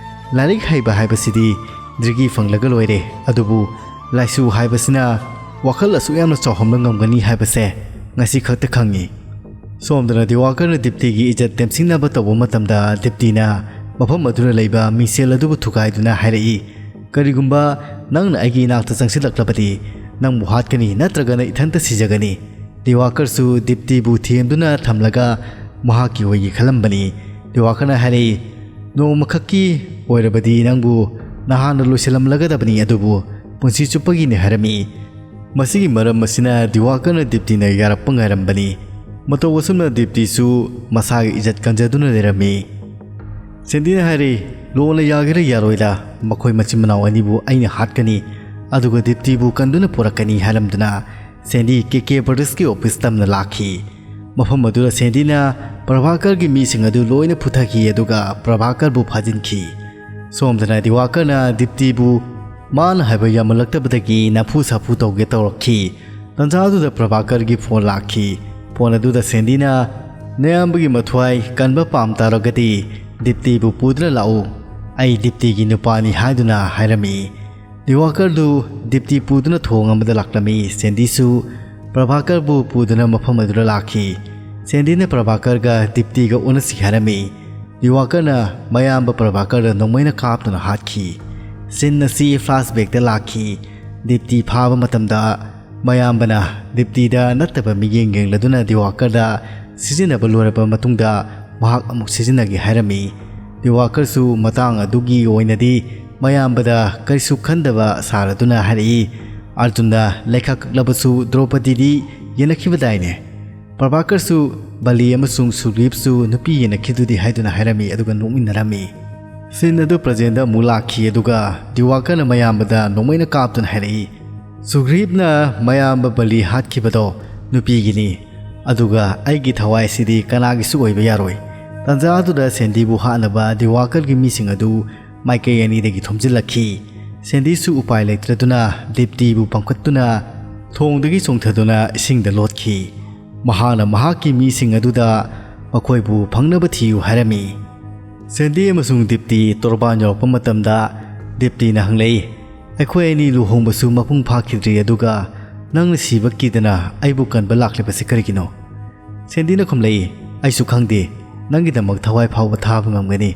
ꯂꯥꯏꯔꯤꯛ ꯍꯩꯕ ꯍꯥꯏꯕꯁꯤꯗꯤ ꯗꯤꯒ꯭ꯔꯤ ꯐꯪꯂꯒ ꯂꯣꯏꯔꯦ, ꯑꯗꯨꯕꯨ ꯂꯥꯏꯁꯨ ꯍꯥꯏꯕꯁꯤꯅ ꯋꯥꯈꯜ ꯑꯁꯨꯛ ꯌꯥꯝꯅ ꯆꯥꯎꯍꯟꯕ ꯉꯝꯒꯅꯤ ꯍꯥꯏꯕꯁꯦ ꯉꯁꯤ ꯈꯛꯇ ꯈꯪꯉꯤ"꯫ ꯁꯣꯝꯗꯅ ꯗꯤꯋꯥꯀꯔꯅ ꯗꯤꯞꯇꯤꯒꯤ ꯏꯖꯠ ꯇꯦꯝꯁꯤꯡꯅꯕ ꯇꯧꯕ ꯃꯇꯝꯗ ꯗꯤꯞꯇꯤꯅ ꯃꯐꯝ ꯑꯗꯨꯗ ꯂꯩꯕ ꯃꯤꯡꯁꯦꯜ ꯑꯗꯨꯕꯨ ꯊꯨꯒꯥꯏꯗꯨꯅ ꯍꯥꯏꯔꯛꯏ, "ꯀꯔꯤꯒꯨꯝꯕ ꯅꯪꯅ ꯑꯩꯒꯤ ꯏꯅꯥꯛꯇ ꯆꯪꯁꯤꯜꯂꯛꯂꯕꯗꯤ ꯅꯪꯕꯨ ꯍꯥꯠꯀꯅꯤ, ꯅꯠꯇ꯭ꯔꯒꯅ ꯏꯊꯟꯇ ꯁꯤꯖꯒꯅꯤ"꯫ ꯗꯤꯋꯥꯀꯔꯁꯨ ꯗꯤꯞꯇꯤꯕꯨ ꯊꯦꯝꯗꯨꯅ ꯊꯝꯂꯒ ꯃꯍꯥꯛꯀꯤ ꯑꯣꯏꯒꯦ ꯈꯜꯂꯝꯕꯅꯤ꯫ ꯗꯤꯋꯥꯀꯔꯅ ꯍꯥꯏꯔꯛꯏ, "ꯅꯣꯡꯃꯈꯛꯀꯤ ꯑꯣꯏꯔꯕꯗꯤ ꯅꯪꯕꯨ ꯅꯍꯥꯟꯅ ꯂꯣꯏꯁꯤꯜꯂꯝꯂꯒꯗꯕꯅꯤ, ꯑꯗꯨꯕꯨ ꯄꯨꯟꯁꯤ ꯆꯨꯞꯄꯒꯤꯅꯤ" ꯍꯥꯏꯔꯝꯃꯤ꯫ ꯃꯁꯤꯒꯤ ꯃꯔꯝ ꯑꯁꯤꯅ ꯗꯤꯋꯥꯀꯔꯅ ꯗꯤꯞꯇꯤꯅ ꯌꯥꯔꯛꯄ ꯉꯥꯏꯔꯝꯕꯅꯤ꯫ ꯃꯇꯧ ꯑꯁꯨꯝꯅ ꯗꯤꯞꯇꯤꯁꯨ ꯃꯁꯥꯒꯤ ꯏꯖꯠ ꯀꯟꯖꯗꯨꯅ ꯂꯩꯔꯝꯃꯤ꯫ ꯁꯦꯟꯗꯤꯅ ꯍꯥꯏꯔꯤ, "ꯂꯣꯅ ꯌꯥꯒꯦꯔꯥ ꯌꯥꯔꯣꯏꯔꯥ, ꯃꯈꯣꯏ ꯃꯆꯤꯟ ꯃꯅꯥꯎ ꯑꯅꯤꯕꯨ ꯑꯩꯅ ꯍꯥꯠꯀꯅꯤ, ꯑꯗꯨꯒ ꯗꯤꯞꯇꯤꯕꯨ ꯀꯟꯗꯨꯅ ꯄꯨꯔꯛꯀꯅꯤ" ꯍꯥꯏꯔꯝꯗꯨꯅ ꯁꯦꯟꯗꯤ ꯀꯦ ꯀꯦ ꯕ꯭ꯔꯗꯔꯁꯀꯤ ꯑꯣꯐꯤꯁ ꯇꯝꯅ ꯂꯥꯛꯈꯤ꯫ ꯃꯐꯝ ꯑꯗꯨꯗ ꯁꯦꯟꯗꯤꯅ ꯄ꯭ꯔꯚꯥꯀꯔꯒꯤ ꯃꯤꯁꯤꯡ ꯑꯗꯨ ꯂꯣꯏꯅ ꯐꯨꯊꯈꯤ, ꯑꯗꯨꯒ ꯄ꯭ꯔꯚꯥꯀꯔꯕꯨ ꯐꯥꯖꯤꯟꯈꯤ꯫ ꯁꯣꯝꯗꯅ ꯗꯤꯋꯥꯀꯔꯅ ꯗꯤꯞꯇꯤꯕꯨ ꯃꯥꯅ ꯍꯥꯏꯕ ꯌꯥꯝꯃꯜꯂꯛꯇꯕꯗꯒꯤ ꯅꯥꯐꯨ ꯁꯥꯐꯨ ꯇꯧꯒꯦ ꯇꯧꯔꯛꯈꯤ꯫ ꯇꯥꯟꯖꯥ ꯑꯗꯨꯗ ꯄ꯭ꯔꯚꯥꯀꯔꯒꯤ ꯐꯣꯟ ꯂꯥꯛꯈꯤ꯫ ꯐꯣꯟ ꯑꯗꯨꯗ ꯁꯦꯟꯗꯤꯅ, "ꯅꯌꯥꯝꯕꯒꯤ ꯃꯊ꯭ꯋꯥꯏ ꯀꯟꯕ ꯄꯥꯝ ꯇꯥꯔꯒꯗꯤ ꯗꯤꯞꯇꯤꯕꯨ ꯄꯨꯗꯨꯅ ꯂꯥꯛꯎ꯫ ꯑꯩ ꯗꯤꯞꯇꯤꯒꯤ ꯅꯨꯄꯥꯅꯤ" ꯍꯥꯏꯗꯨꯅ ꯍꯥꯏꯔꯝꯃꯤ꯫ ꯗꯤꯋꯥꯀꯔꯗꯨ ꯗꯤꯞꯇꯤ ꯄꯨꯗꯨꯅ ꯊꯣꯡ ꯑꯃꯗ ꯂꯥꯛꯂꯝꯃꯤ꯫ ꯁꯦꯟꯗꯤꯁꯨ ꯄ꯭ꯔꯚꯥꯀꯔꯕꯨ ꯄꯨꯗꯨꯅ ꯃꯐꯝ ꯑꯗꯨꯗ ꯂꯥꯛꯈꯤ꯫ ꯁꯦꯟꯗꯤꯅ ꯄ꯭ꯔꯚꯥꯀꯔꯒ ꯗꯤꯞꯇꯤꯒ ꯎꯅꯁꯤ ꯍꯥꯏꯔꯝꯃꯤ꯫ ꯗꯤꯋꯥꯀꯔꯅ ꯃꯌꯥꯝꯕ ꯄ꯭ꯔꯚꯥꯀꯔꯗ ꯅꯣꯡꯃꯩꯅ ꯀꯥꯞꯇꯨꯅ ꯍꯥꯠꯈꯤ꯫ ꯁꯤꯟ ꯑꯁꯤ ꯐ꯭ꯂꯥꯁꯕꯦꯛꯇ ꯂꯥꯛꯈꯤ꯫ ꯗꯤꯞꯇꯤ ꯐꯥꯕ ꯃꯇꯝꯗ ꯃꯌꯥꯝꯕꯅ ꯗꯤꯞꯇꯤꯗ ꯅꯠꯇꯕ ꯃꯤꯠꯌꯦꯡ ꯌꯦꯡꯂꯗꯨꯅ ꯗꯤꯋꯥꯀꯔꯗ ꯁꯤꯖꯤꯟꯅꯕ ꯂꯣꯏꯔꯕ ꯃꯇꯨꯡꯗ ꯃꯍꯥꯛ ꯑꯃꯨꯛ ꯁꯤꯖꯤꯟꯅꯒꯦ ꯍꯥꯏꯔꯝꯃꯤ꯫ ꯗꯤꯋꯥꯀꯔꯁꯨ ꯃꯇꯥꯡ ꯑꯗꯨꯒꯤ ꯑꯣꯏꯅꯗꯤ ꯃꯌꯥꯝꯕꯗ ꯀꯔꯤꯁꯨ ꯈꯟꯗꯕ ꯁꯥꯔꯗꯨꯅ ꯍꯥꯏꯔꯛꯏ, "ꯑꯔꯖꯨꯟꯅ ꯂꯩꯈꯥ ꯀꯛꯂꯕꯁꯨ ꯗ꯭ꯔꯧꯄꯗꯤꯗꯤ ꯌꯦꯟꯅꯈꯤꯕꯗꯥꯏꯅꯦ? ꯄ꯭ꯔꯚꯥꯀꯔꯁꯨ ꯕꯂꯤ ꯑꯃꯁꯨꯡ ꯁꯨꯒ꯭ꯔꯤꯞꯁꯨ ꯅꯨꯄꯤ ꯌꯦꯟꯅꯈꯤꯗꯨꯗꯤ?" ꯍꯥꯏꯗꯨꯅ ꯍꯥꯏꯔꯝꯃꯤ, ꯑꯗꯨꯒ ꯅꯣꯛꯃꯤꯟꯅꯔꯝꯃꯤ꯫ ꯁꯤꯟ ꯑꯗꯨ ꯄ꯭ꯔꯖꯦꯟꯗ ꯑꯃꯨꯛ ꯂꯥꯛꯈꯤ, ꯑꯗꯨꯒ ꯗꯤꯋꯥꯀꯔꯅ ꯃꯌꯥꯝꯕꯗ ꯅꯣꯡꯃꯩꯅ ꯀꯥꯞꯇꯨꯅ ꯍꯥꯏꯔꯛꯏ, "ꯁꯨꯒ꯭ꯔꯤꯞꯅ ꯃꯌꯥꯝꯕ ꯕꯂꯤ ꯍꯥꯠꯈꯤꯕꯗꯣ ꯅꯨꯄꯤꯒꯤꯅꯤ, ꯑꯗꯨꯒ ꯑꯩꯒꯤ ꯊꯋꯥꯏꯁꯤꯗꯤ ꯀꯅꯥꯒꯤꯁꯨ ꯑꯣꯏꯕ ꯌꯥꯔꯣꯏ꯫" ꯇꯥꯟꯖꯥ ꯑꯗꯨꯗ ꯁꯦꯟꯗꯤꯕꯨ ꯍꯥꯠꯅꯕ ꯗꯤꯋꯥꯀꯔꯒꯤ ꯃꯤꯁꯤꯡ ꯑꯗꯨ ꯃꯥꯏꯀꯩ ꯑꯅꯤꯗꯒꯤ ꯊꯣꯝꯖꯤꯜꯂꯛꯈꯤ꯫ ꯁꯦꯟꯗꯤꯁꯨ ꯎꯄꯥꯏ ꯂꯩꯇ꯭ꯔꯗꯨꯅ ꯗꯤꯞꯇꯤꯕꯨ ꯄꯥꯡꯈꯠꯇꯨꯅ ꯊꯣꯡꯗꯒꯤ ꯆꯣꯡꯊꯗꯨꯅ ꯏꯁꯤꯡꯗ ꯂꯣꯠꯈꯤ꯫ ꯃꯍꯥꯛꯅ ꯃꯍꯥꯛꯀꯤ ꯃꯤꯁꯤꯡ ꯑꯗꯨꯗ ꯃꯈꯣꯏꯕꯨ ꯐꯪꯅꯕ ꯊꯤꯌꯨ ꯍꯥꯏꯔꯝꯃꯤ꯫ ꯁꯦꯟꯗꯤ ꯑꯃꯁꯨꯡ ꯗꯤꯞꯇꯤ ꯇꯣꯔꯕꯥꯟ ꯌꯧꯔꯛꯄ ꯃꯇꯝꯗ ꯗꯤꯞꯇꯤꯅ ꯍꯪꯂꯛꯏ, "ꯑꯩꯈꯣꯏ ꯑꯅꯤ ꯂꯨꯍꯣꯡꯕꯁꯨ ꯃꯄꯨꯡ ꯐꯥꯈꯤꯗ꯭ꯔꯤ, ꯑꯗꯨꯒ ꯅꯪꯅ ꯁꯤꯕ ꯀꯤꯗꯅ ꯑꯩꯕꯨ ꯀꯟꯕ ꯂꯥꯛꯂꯤꯕꯁꯤ ꯀꯔꯤꯒꯤꯅꯣ?" ꯁꯦꯟꯗꯤꯅ ꯈꯨꯝꯂꯛꯏ, "ꯑꯩꯁꯨ ꯈꯪꯗꯦ, ꯅꯪꯒꯤꯗꯃꯛ ꯊꯋꯥꯏ ꯐꯥꯎꯕ ꯊꯥꯕ ꯉꯝꯒꯅꯤ꯫"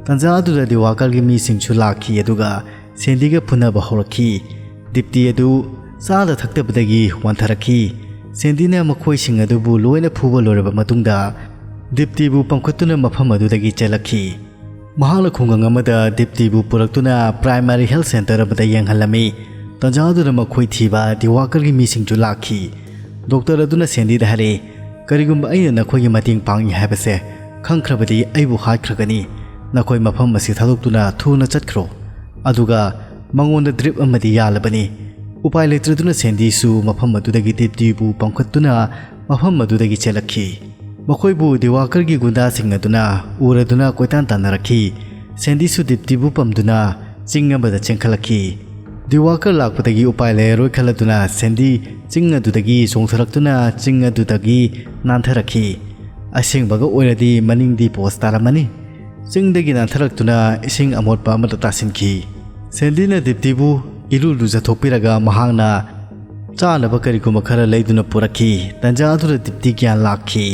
ꯇꯥꯟꯖꯥ ꯑꯗꯨꯗ ꯗꯤꯋꯥꯀꯔꯒꯤ ꯃꯤꯁꯤꯡꯁꯨ ꯂꯥꯛꯈꯤ, ꯑꯗꯨꯒ ꯁꯦꯟꯗꯤꯒ ꯐꯨꯅꯕ ꯍꯧꯔꯛꯈꯤ꯫ ꯗꯤꯞꯇꯤ ꯑꯗꯨ ꯆꯥꯗ ꯊꯛꯇꯕꯗꯒꯤ ꯋꯥꯟꯊꯔꯛꯈꯤ꯫ ꯁꯦꯟꯗꯤꯅ ꯃꯈꯣꯏꯁꯤꯡ ꯑꯗꯨꯕꯨ ꯂꯣꯏꯅ ꯐꯨꯕ ꯂꯣꯏꯔꯕ ꯃꯇꯨꯡꯗ ꯗꯤꯞꯇꯤꯕꯨ ꯄꯝꯈꯠꯇꯨꯅ ꯃꯐꯝ ꯑꯗꯨꯗꯒꯤ ꯆꯦꯜꯂꯛꯈꯤ꯫ ꯃꯍꯥꯛꯅ ꯈꯨꯡꯒꯪ ꯑꯃꯗ ꯗꯤꯞꯇꯤꯕꯨ ꯄꯨꯔꯛꯇꯨꯅ primary health centre ꯑꯃꯗ ꯌꯦꯡꯍꯜꯂꯝꯃꯤ꯫ ꯇꯥꯟꯖꯥ ꯑꯗꯨꯗ ꯃꯈꯣꯏ ꯊꯤꯕ ꯗꯤꯋꯥꯀꯔꯒꯤ ꯃꯤꯁꯤꯡꯁꯨ ꯂꯥꯛꯈꯤ꯫ ꯗꯣꯛꯇꯔ ꯑꯗꯨꯅ ꯁꯦꯟꯗꯤꯗ ꯍꯥꯏꯔꯛꯏ, "ꯀꯔꯤꯒꯨꯝꯕ ꯑꯩꯅ ꯅꯈꯣꯏꯒꯤ ꯃꯇꯦꯡ ꯄꯥꯡꯏ ꯍꯥꯏꯕꯁꯦ ꯈꯪꯈ꯭ꯔꯕꯗꯤ ꯑꯩꯕꯨ ꯍꯥꯠꯈ꯭ꯔꯒꯅꯤ꯫ ꯅꯈꯣꯏ ꯃꯐꯝ ꯑꯁꯤ ꯊꯥꯗꯣꯛꯇꯨꯅ ꯊꯨꯅ ꯆꯠꯈ꯭ꯔꯣ꯫" ꯑꯗꯨꯒ ꯃꯉꯣꯟꯗ drip ꯑꯃꯗꯤ ꯌꯥꯜꯂꯕꯅꯤ꯫ ꯎꯄꯥꯏ ꯂꯩꯇ꯭ꯔꯗꯨꯅ ꯁꯦꯟꯗꯤꯁꯨ ꯃꯐꯝ ꯑꯗꯨꯗꯒꯤ ꯗꯤꯞꯇꯤꯕꯨ ꯄꯝꯈꯠꯇꯨꯅ ꯃꯐꯝ ꯑꯗꯨꯗꯒꯤ ꯆꯦꯜꯂꯛꯈꯤ꯫ ꯃꯈꯣꯏꯕꯨ ꯗꯤꯋꯥꯀꯔꯒꯤ ꯒꯨꯟꯗꯥꯁꯤꯡ ꯑꯗꯨꯅ ꯎꯔꯗꯨꯅ ꯀꯣꯏꯇꯥꯟ ꯇꯥꯟꯅꯔꯛꯈꯤ꯫ ꯁꯦꯟꯗꯤꯁꯨ ꯗꯤꯞꯇꯤꯕꯨ ꯄꯝꯗꯨꯅ ꯆꯤꯡ ꯑꯃꯗ ꯆꯦꯟꯈꯠꯂꯛꯈꯤ꯫ ꯗꯤꯋꯥꯀꯔ ꯂꯥꯛꯄꯗꯒꯤ ꯎꯄꯥꯏ ꯂꯩꯔꯔꯣꯏ ꯈꯜꯂꯗꯨꯅ ꯁꯦꯟꯗꯤ ꯆꯤꯡ ꯑꯗꯨꯗꯒꯤ ꯆꯣꯡꯊꯔꯛꯇꯨꯅ ꯆꯤꯡ ꯑꯗꯨꯗꯒꯤ ꯅꯥꯟꯊꯔꯛꯈꯤ꯫ ꯑꯁꯦꯡꯕꯒ ꯑꯣꯏꯔꯗꯤ ꯃꯅꯤꯡꯗꯤ ꯄꯣꯁ ꯇꯥꯔꯝꯃꯅꯤ꯫ ꯆꯤꯡꯗꯒꯤ ꯅꯥꯟꯊꯔꯛꯇꯨꯅ ꯏꯁꯤꯡ ꯑꯃꯣꯠꯄ ꯑꯃꯗ ꯇꯥꯁꯤꯟꯈꯤ꯫ ꯁꯦꯟꯗꯤꯅ ꯗꯤꯞꯇꯤꯕꯨ ꯏꯔꯨ ꯂꯨꯖꯊꯣꯛꯄꯤꯔꯒ ꯃꯍꯥꯛꯅ ꯆꯥꯅꯕ ꯀꯔꯤꯒꯨꯝꯕ ꯈꯔ ꯂꯩꯗꯨꯅ ꯄꯨꯔꯛꯈꯤ꯫ ꯇꯟꯖꯥ ꯑꯗꯨꯗ ꯗꯤꯞꯇꯤ ꯒ꯭ꯌꯥꯟ ꯂꯥꯛꯈꯤ꯫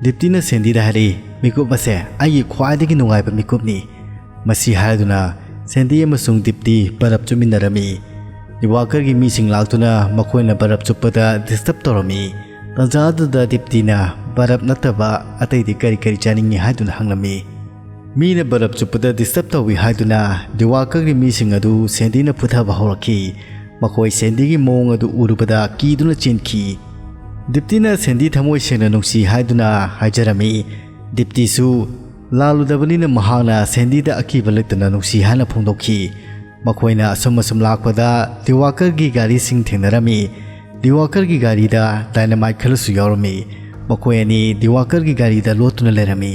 ꯗꯤꯞꯇꯤꯅ ꯁꯦꯟꯗꯤꯗ ꯍꯥꯏꯔꯛꯏ, "ꯃꯤꯀꯨꯞ ꯑꯁꯦ ꯑꯩꯒꯤ ꯈ꯭ꯋꯥꯏꯗꯒꯤ ꯅꯨꯡꯉꯥꯏꯕ ꯃꯤꯀꯨꯞꯅꯤ꯫" ꯃꯁꯤ ꯍꯥꯏꯗꯨꯅ ꯁꯦꯟꯗꯤ ꯑꯃꯁꯨꯡ ꯗꯤꯞꯇꯤ ꯕꯔꯞ ꯆꯨꯞꯃꯤꯟꯅꯔꯝꯃꯤ꯫ ꯗꯤꯋꯥꯀꯔꯒꯤ ꯃꯤꯁꯤꯡ ꯂꯥꯛꯇꯨꯅ ꯃꯈꯣꯏꯅ ꯕꯔꯞ ꯆꯨꯞꯄꯗ ꯗꯤꯁꯇꯔꯕ ꯇꯧꯔꯝꯃꯤ꯫ ꯇꯟꯖꯥ ꯑꯗꯨꯗ ꯗꯤꯞꯇꯤꯅ ꯕꯔꯞ ꯅꯠꯇꯕ ꯑꯇꯩꯗꯤ ꯀꯔꯤ ꯀꯔꯤ ꯆꯥꯅꯤꯡꯏ ꯍꯥꯏꯗꯨꯅ ꯍꯪꯂꯝꯃꯤ꯫ ꯃꯤꯅ ꯕꯔꯞ ꯆꯨꯞꯄꯗ ꯗꯤꯁꯇꯔꯕ ꯇꯧꯏ ꯍꯥꯏꯗꯨꯅ ꯗꯤꯋꯥꯀꯔꯒꯤ ꯃꯤꯁꯤꯡ ꯑꯗꯨ ꯁꯦꯟꯗꯤꯅ ꯐꯨꯊꯕ ꯍꯧꯔꯛꯈꯤ꯫ ꯃꯈꯣꯏ ꯁꯦꯟꯗꯤꯒꯤ ꯃꯑꯣꯡ ꯑꯗꯨ ꯎꯔꯨꯕꯗ ꯀꯤꯗꯨꯅ ꯆꯦꯟꯈꯤ꯫ ꯗꯤꯞꯇꯤꯅ ꯁꯦꯟꯗꯤ ꯊꯃꯣꯏ ꯁꯦꯡꯅ ꯅꯨꯡꯁꯤ ꯍꯥꯏꯗꯨꯅ ꯍꯥꯏꯖꯔꯝꯃꯤ꯫ ꯗꯤꯞꯇꯤꯁꯨ ꯂꯥꯜꯂꯨꯗꯕꯅꯤꯅ ꯃꯍꯥꯛꯅ ꯁꯦꯟꯗꯤꯗ ꯑꯀꯤꯕ ꯂꯩꯇꯅ ꯅꯨꯡꯁꯤ ꯍꯥꯏꯅ ꯐꯣꯡꯗꯣꯛꯈꯤ꯫ ꯃꯈꯣꯏꯅ ꯑꯁꯨꯝ ꯑꯁꯨꯝ ꯂꯥꯛꯄꯗ ꯗꯤꯋꯥꯀꯔꯒꯤ ꯒꯥꯔꯤꯁꯤꯡ ꯊꯦꯡꯅꯔꯝꯃꯤ꯫ ꯗꯤꯋꯥꯀꯔꯒꯤ ꯒꯥꯔꯤꯗ ꯗꯥꯏꯅꯥꯃꯥꯏꯠ ꯈꯔꯁꯨ ꯌꯥꯎꯔꯝꯃꯤ꯫ ꯃꯈꯣꯏ ꯑꯅꯤ ꯗꯤꯋꯥꯀꯔꯒꯤ ꯒꯥꯔꯤꯗ ꯂꯣꯠꯇꯨꯅ ꯂꯩꯔꯝꯃꯤ꯫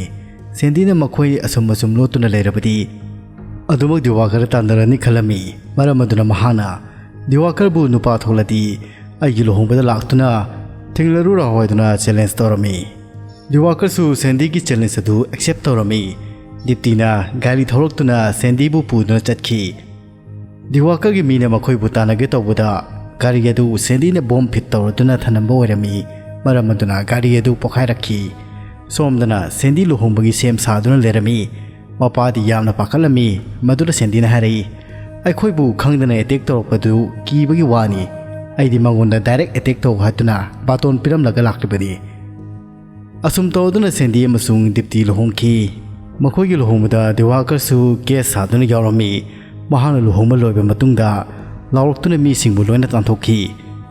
ꯁꯦꯟꯗꯤꯅ ꯃꯈꯣꯏ ꯑꯁꯨꯝ ꯑꯁꯨꯝ ꯂꯣꯠꯇꯨꯅ ꯂꯩꯔꯕꯗꯤ ꯑꯗꯨꯃꯛ ꯗꯤꯋꯥꯀꯔ ꯇꯥꯟꯅꯔꯅꯤ ꯈꯜꯂꯝꯃꯤ꯫ ꯃꯔꯝ ꯑꯗꯨꯅ ꯃꯍꯥꯛꯅ ꯗꯤꯋꯥꯀꯔꯕꯨ ꯅꯨꯄꯥ ꯊꯣꯛꯂꯗꯤ ꯑꯩꯒꯤ ꯂꯨꯍꯣꯡꯕꯗ ꯂꯥꯛꯇꯨꯅ ꯊꯦꯡꯅꯔꯨꯔꯥ ꯍꯥꯏꯗꯨꯅ ꯆꯦꯂꯦꯟꯖ ꯇꯧꯔꯝꯃꯤ꯫ ꯗꯤꯋꯥꯀꯔꯁꯨ ꯁꯦꯟꯗꯤꯒꯤ ꯆꯦꯂꯦꯟꯖ ꯑꯗꯨ ꯑꯦꯛꯁꯦꯞ ꯇꯧꯔꯝꯃꯤ꯫ ꯗꯤꯞꯇꯤꯅ ꯒꯥꯔꯤ ꯊꯧꯔꯛꯇꯨꯅ ꯁꯦꯟꯗꯤꯕꯨ ꯄꯨꯗꯨꯅ ꯆꯠꯈꯤ꯫ ꯗꯤꯋꯥꯀꯔꯒꯤ ꯃꯤꯅ ꯃꯈꯣꯏꯕꯨ ꯇꯥꯟꯅꯒꯦ ꯇꯧꯕꯗ ꯒꯥꯔꯤ ꯑꯗꯨ ꯁꯦꯟꯗꯤꯅ ꯕꯣꯝ ꯐꯤꯠ ꯇꯧꯔꯗꯨꯅ ꯊꯅꯝꯕ ꯑꯣꯏꯔꯝꯃꯤ꯫ ꯃꯔꯝ ꯑꯗꯨꯅ ꯒꯥꯔꯤ ꯑꯗꯨ ꯄꯣꯈꯥꯏꯔꯛꯈꯤ꯫ ꯁꯣꯝꯗꯅ ꯁꯦꯟꯗꯤ ꯂꯨꯍꯣꯡꯕꯒꯤ ꯁꯦꯝ ꯁꯥꯗꯨꯅ ꯂꯩꯔꯝꯃꯤ꯫ ꯃꯄꯥꯗꯤ ꯌꯥꯝꯅ ꯄꯥꯈꯠꯂꯝꯃꯤ꯫ ꯃꯗꯨꯗ ꯁꯦꯟꯗꯤꯅ ꯍꯥꯏꯔꯛꯏ, "ꯑꯩꯈꯣꯏꯕꯨ ꯈꯪꯗꯅ ꯑꯦꯇꯦꯛ ꯇꯧꯔꯛꯄꯗꯨ ꯀꯤꯕꯒꯤ ꯋꯥꯅꯤ꯫ ꯑꯩꯗꯤ ꯃꯉꯣꯟꯗ ꯗꯥꯏꯔꯦꯛ ꯑꯦꯇꯦꯛ ꯇꯧ ꯍꯥꯏꯗꯨꯅ ꯕꯥꯇꯣꯟ ꯄꯤꯔꯝꯂꯒ ꯂꯥꯛꯂꯤꯕꯅꯤ꯫" ꯑꯁꯨꯝ ꯇꯧꯗꯨꯅ ꯁꯦꯟꯗꯤ ꯑꯃꯁꯨꯡ ꯗꯤꯞꯇꯤ ꯂꯨꯍꯣꯡꯈꯤ꯫ ꯃꯈꯣꯏꯒꯤ ꯂꯨꯍꯣꯡꯕꯗ ꯗꯤꯋꯥꯀꯔꯁꯨ ꯒꯦꯁ ꯁꯥꯗꯨꯅ ꯌꯥꯎꯔꯝꯃꯤ꯫ ꯃꯍꯥꯛꯅ ꯂꯨꯍꯣꯡꯕ ꯂꯣꯏꯕ ꯃꯇꯨꯡꯗ ꯂꯥꯎꯔꯛꯇꯨꯅ ꯃꯤꯁꯤꯡꯕꯨ ꯂꯣꯏꯅ ꯇꯥꯟꯊꯣꯛꯈꯤ꯫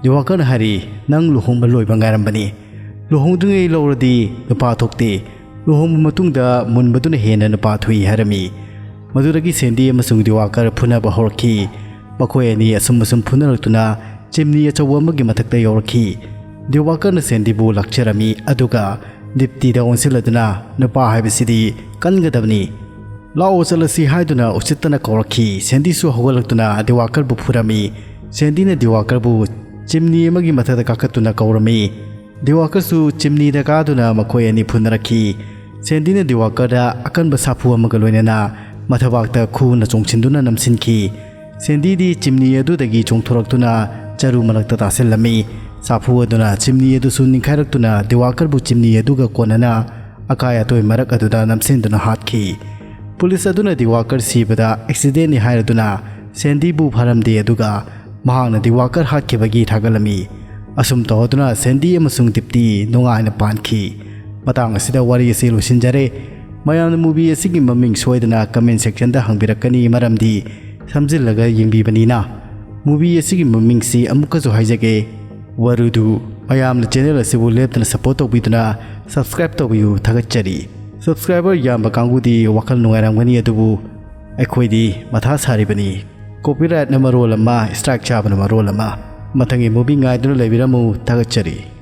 ꯗꯤꯋꯥꯀꯔꯅ ꯍꯥꯏꯔꯤ, "ꯅꯪ ꯂꯨꯍꯣꯡꯕ ꯂꯣꯏꯕ ꯉꯥꯏꯔꯝꯕꯅꯤ꯫ ꯂꯨꯍꯣꯡꯗ꯭ꯔꯤꯉꯩ ꯂꯧꯔꯗꯤ ꯅꯨꯄꯥ ꯊꯣꯛꯇꯦ꯫ ꯂꯨꯍꯣꯡꯕ ꯃꯇꯨꯡꯗ ꯃꯨꯟꯕꯗꯨꯅ ꯍꯦꯟꯅ ꯅꯨꯄꯥ ꯊꯣꯛꯏ" ꯍꯥꯏꯔꯝꯃꯤ꯫ ꯃꯗꯨꯗꯒꯤ ꯁꯦꯟꯗꯤ ꯑꯃꯁꯨꯡ ꯗꯤꯋꯥꯀꯔ ꯐꯨꯅꯕ ꯍꯧꯔꯛꯈꯤ꯫ ꯃꯈꯣꯏ ꯑꯅꯤ ꯑꯁꯨꯝ ꯑꯁꯨꯝ ꯐꯨꯅꯔꯛꯇꯨꯅ ꯆꯤꯝꯅꯤ ꯑꯆꯧꯕ ꯑꯃꯒꯤ ꯃꯊꯛꯇ ꯌꯧꯔꯛꯈꯤ꯫ ꯗꯤꯋꯥꯀꯔꯅ ꯁꯦꯟꯗꯤꯕꯨ ꯂꯥꯛꯆꯔꯝꯃꯤ, ꯑꯗꯨꯒ ꯗꯤꯞꯇꯤꯗ ꯑꯣꯟꯁꯤꯜꯂꯗꯨꯅ, "ꯅꯨꯄꯥ ꯍꯥꯏꯕꯁꯤꯗꯤ ꯀꯟꯒꯗꯕꯅꯤ, ꯂꯥꯛꯑꯣ ꯆꯠꯂꯁꯤ" ꯍꯥꯏꯗꯨꯅ ꯎꯁꯤꯠꯇꯅ ꯀꯧꯔꯛꯈꯤ꯫ ꯁꯦꯟꯗꯤꯁꯨ ꯍꯧꯒꯠꯂꯛꯇꯨꯅ ꯗꯤꯋꯥꯀꯔꯕꯨ ꯐꯨꯔꯝꯃꯤ꯫ ꯁꯦꯟꯗꯤꯅ ꯗꯤꯋꯥꯀꯔꯕꯨ ꯆꯤꯝꯅꯤ ꯑꯃꯒꯤ ꯃꯊꯛꯇ ꯀꯥꯈꯠꯇꯨꯅ ꯀꯧꯔꯝꯃꯤ꯫ ꯗꯤꯋꯥꯀꯔꯁꯨ ꯆꯤꯝꯅꯤꯗ ꯀꯥꯗꯨꯅ ꯃꯈꯣꯏ ꯑꯅꯤ ꯐꯨꯅꯔꯛꯈꯤ꯫ ꯁꯦꯟꯗꯤꯅ ꯗꯤꯋꯥꯀꯔꯗ ꯑꯀꯟꯕ ꯁꯥꯐꯨ ꯑꯃꯒ ꯂꯣꯏꯅꯅ ꯃꯊꯕꯥꯛꯇ ꯈꯨꯅ ꯆꯣꯡꯁꯤꯟꯗꯨꯅ ꯅꯝꯁꯤꯟꯈꯤ꯫ ꯁꯦꯟꯗꯤꯗꯤ ꯆꯤꯝꯅꯤ ꯑꯗꯨꯗꯒꯤ ꯆꯣꯡꯊꯣꯔꯛꯇꯨꯅ ꯆꯔꯨ ꯃꯔꯛꯇ ꯇꯥꯁꯤꯜꯂꯝꯃꯤ꯫ ꯁꯥꯐꯨ ꯑꯗꯨꯅ ꯆꯤꯝꯅꯤ ꯑꯗꯨꯁꯨ ꯅꯤꯡꯈꯥꯏꯔꯛꯇꯨꯅ ꯗꯤꯋꯥꯀꯔꯕꯨ ꯆꯤꯝꯅꯤ ꯑꯗꯨꯒ ꯀꯣꯟꯅꯅ ꯑꯀꯥꯏ ꯑꯇꯣꯏ ꯃꯔꯛ ꯑꯗꯨꯗ ꯅꯝꯁꯤꯟꯗꯨꯅ ꯍꯥꯠꯈꯤ꯫ ꯄꯨꯂꯤꯁ ꯑꯗꯨꯅ ꯗꯤꯋꯥꯀꯔ ꯁꯤꯕꯗ ꯑꯦꯛꯁꯤꯗꯦꯟꯅꯤ ꯍꯥꯏꯔꯗꯨꯅ ꯁꯦꯟꯗꯤꯕꯨ ꯐꯥꯔꯝꯗꯦ, ꯑꯗꯨꯒ ꯃꯍꯥꯛꯅ ꯗꯤꯋꯥꯀꯔ ꯍꯥꯠꯈꯤꯕꯒꯤ ꯊꯥꯒꯠꯂꯝꯃꯤ꯫ ꯑꯁꯨꯝ ꯇꯧꯗꯨꯅ ꯁꯦꯟꯗꯤ ꯑꯃꯁꯨꯡ ꯗꯤꯞꯇꯤ ꯅꯨꯡꯉꯥꯏꯅ ꯄꯥꯟꯈꯤ꯫ ꯃꯇꯥꯡ ꯑꯁꯤꯗ ꯋꯥꯔꯤ ꯑꯁꯤ ꯂꯣꯏꯁꯤꯟꯖꯔꯦ꯫ ꯃꯌꯥꯝꯅ movie ꯑꯁꯤꯒꯤ ꯃꯃꯤꯡ ꯁꯣꯏꯗꯅ comment sectionꯗ ꯍꯪꯕꯤꯔꯛꯀꯅꯤ, ꯃꯔꯝꯗꯤ ꯁꯝꯖꯤꯜꯂꯒ ꯌꯦꯡꯕꯤꯕꯅꯤꯅ꯫ Movie ꯑꯁꯤꯒꯤ ꯃꯃꯤꯡꯁꯤ ꯑꯃꯨꯛꯀꯁꯨ ꯍꯥꯏꯖꯒꯦ, ꯋꯥꯔꯨꯗꯨ꯫ ꯃꯌꯥꯝꯅ channel ꯑꯁꯤꯕꯨ ꯂꯦꯞꯇꯅ support ꯇꯧꯕꯤꯗꯨꯅ subscribe ꯇꯧꯕꯤꯌꯨ, ꯊꯥꯒꯠꯆꯔꯤ꯫ Subscriber ꯌꯥꯝꯕ ꯀꯥꯡꯕꯨꯗꯤ ꯋꯥꯈꯜ ꯅꯨꯡꯉꯥꯏꯔꯝꯒꯅꯤ, ꯑꯗꯨꯕꯨ ꯑꯩꯈꯣꯏꯗꯤ ꯃꯊꯥ ꯁꯥꯔꯤꯕꯅꯤ꯫ Copyrightꯅ ꯃꯔꯣꯜ ꯑꯃ, strike ꯆꯥꯕꯅ ꯃꯔꯣꯜ ꯑꯃ꯫ ꯃꯊꯪꯒꯤ movie ꯉꯥꯏꯗꯨꯅ ꯂꯩꯕꯤꯔꯝꯃꯨ, ꯊꯥꯒꯠꯆꯔꯤ꯫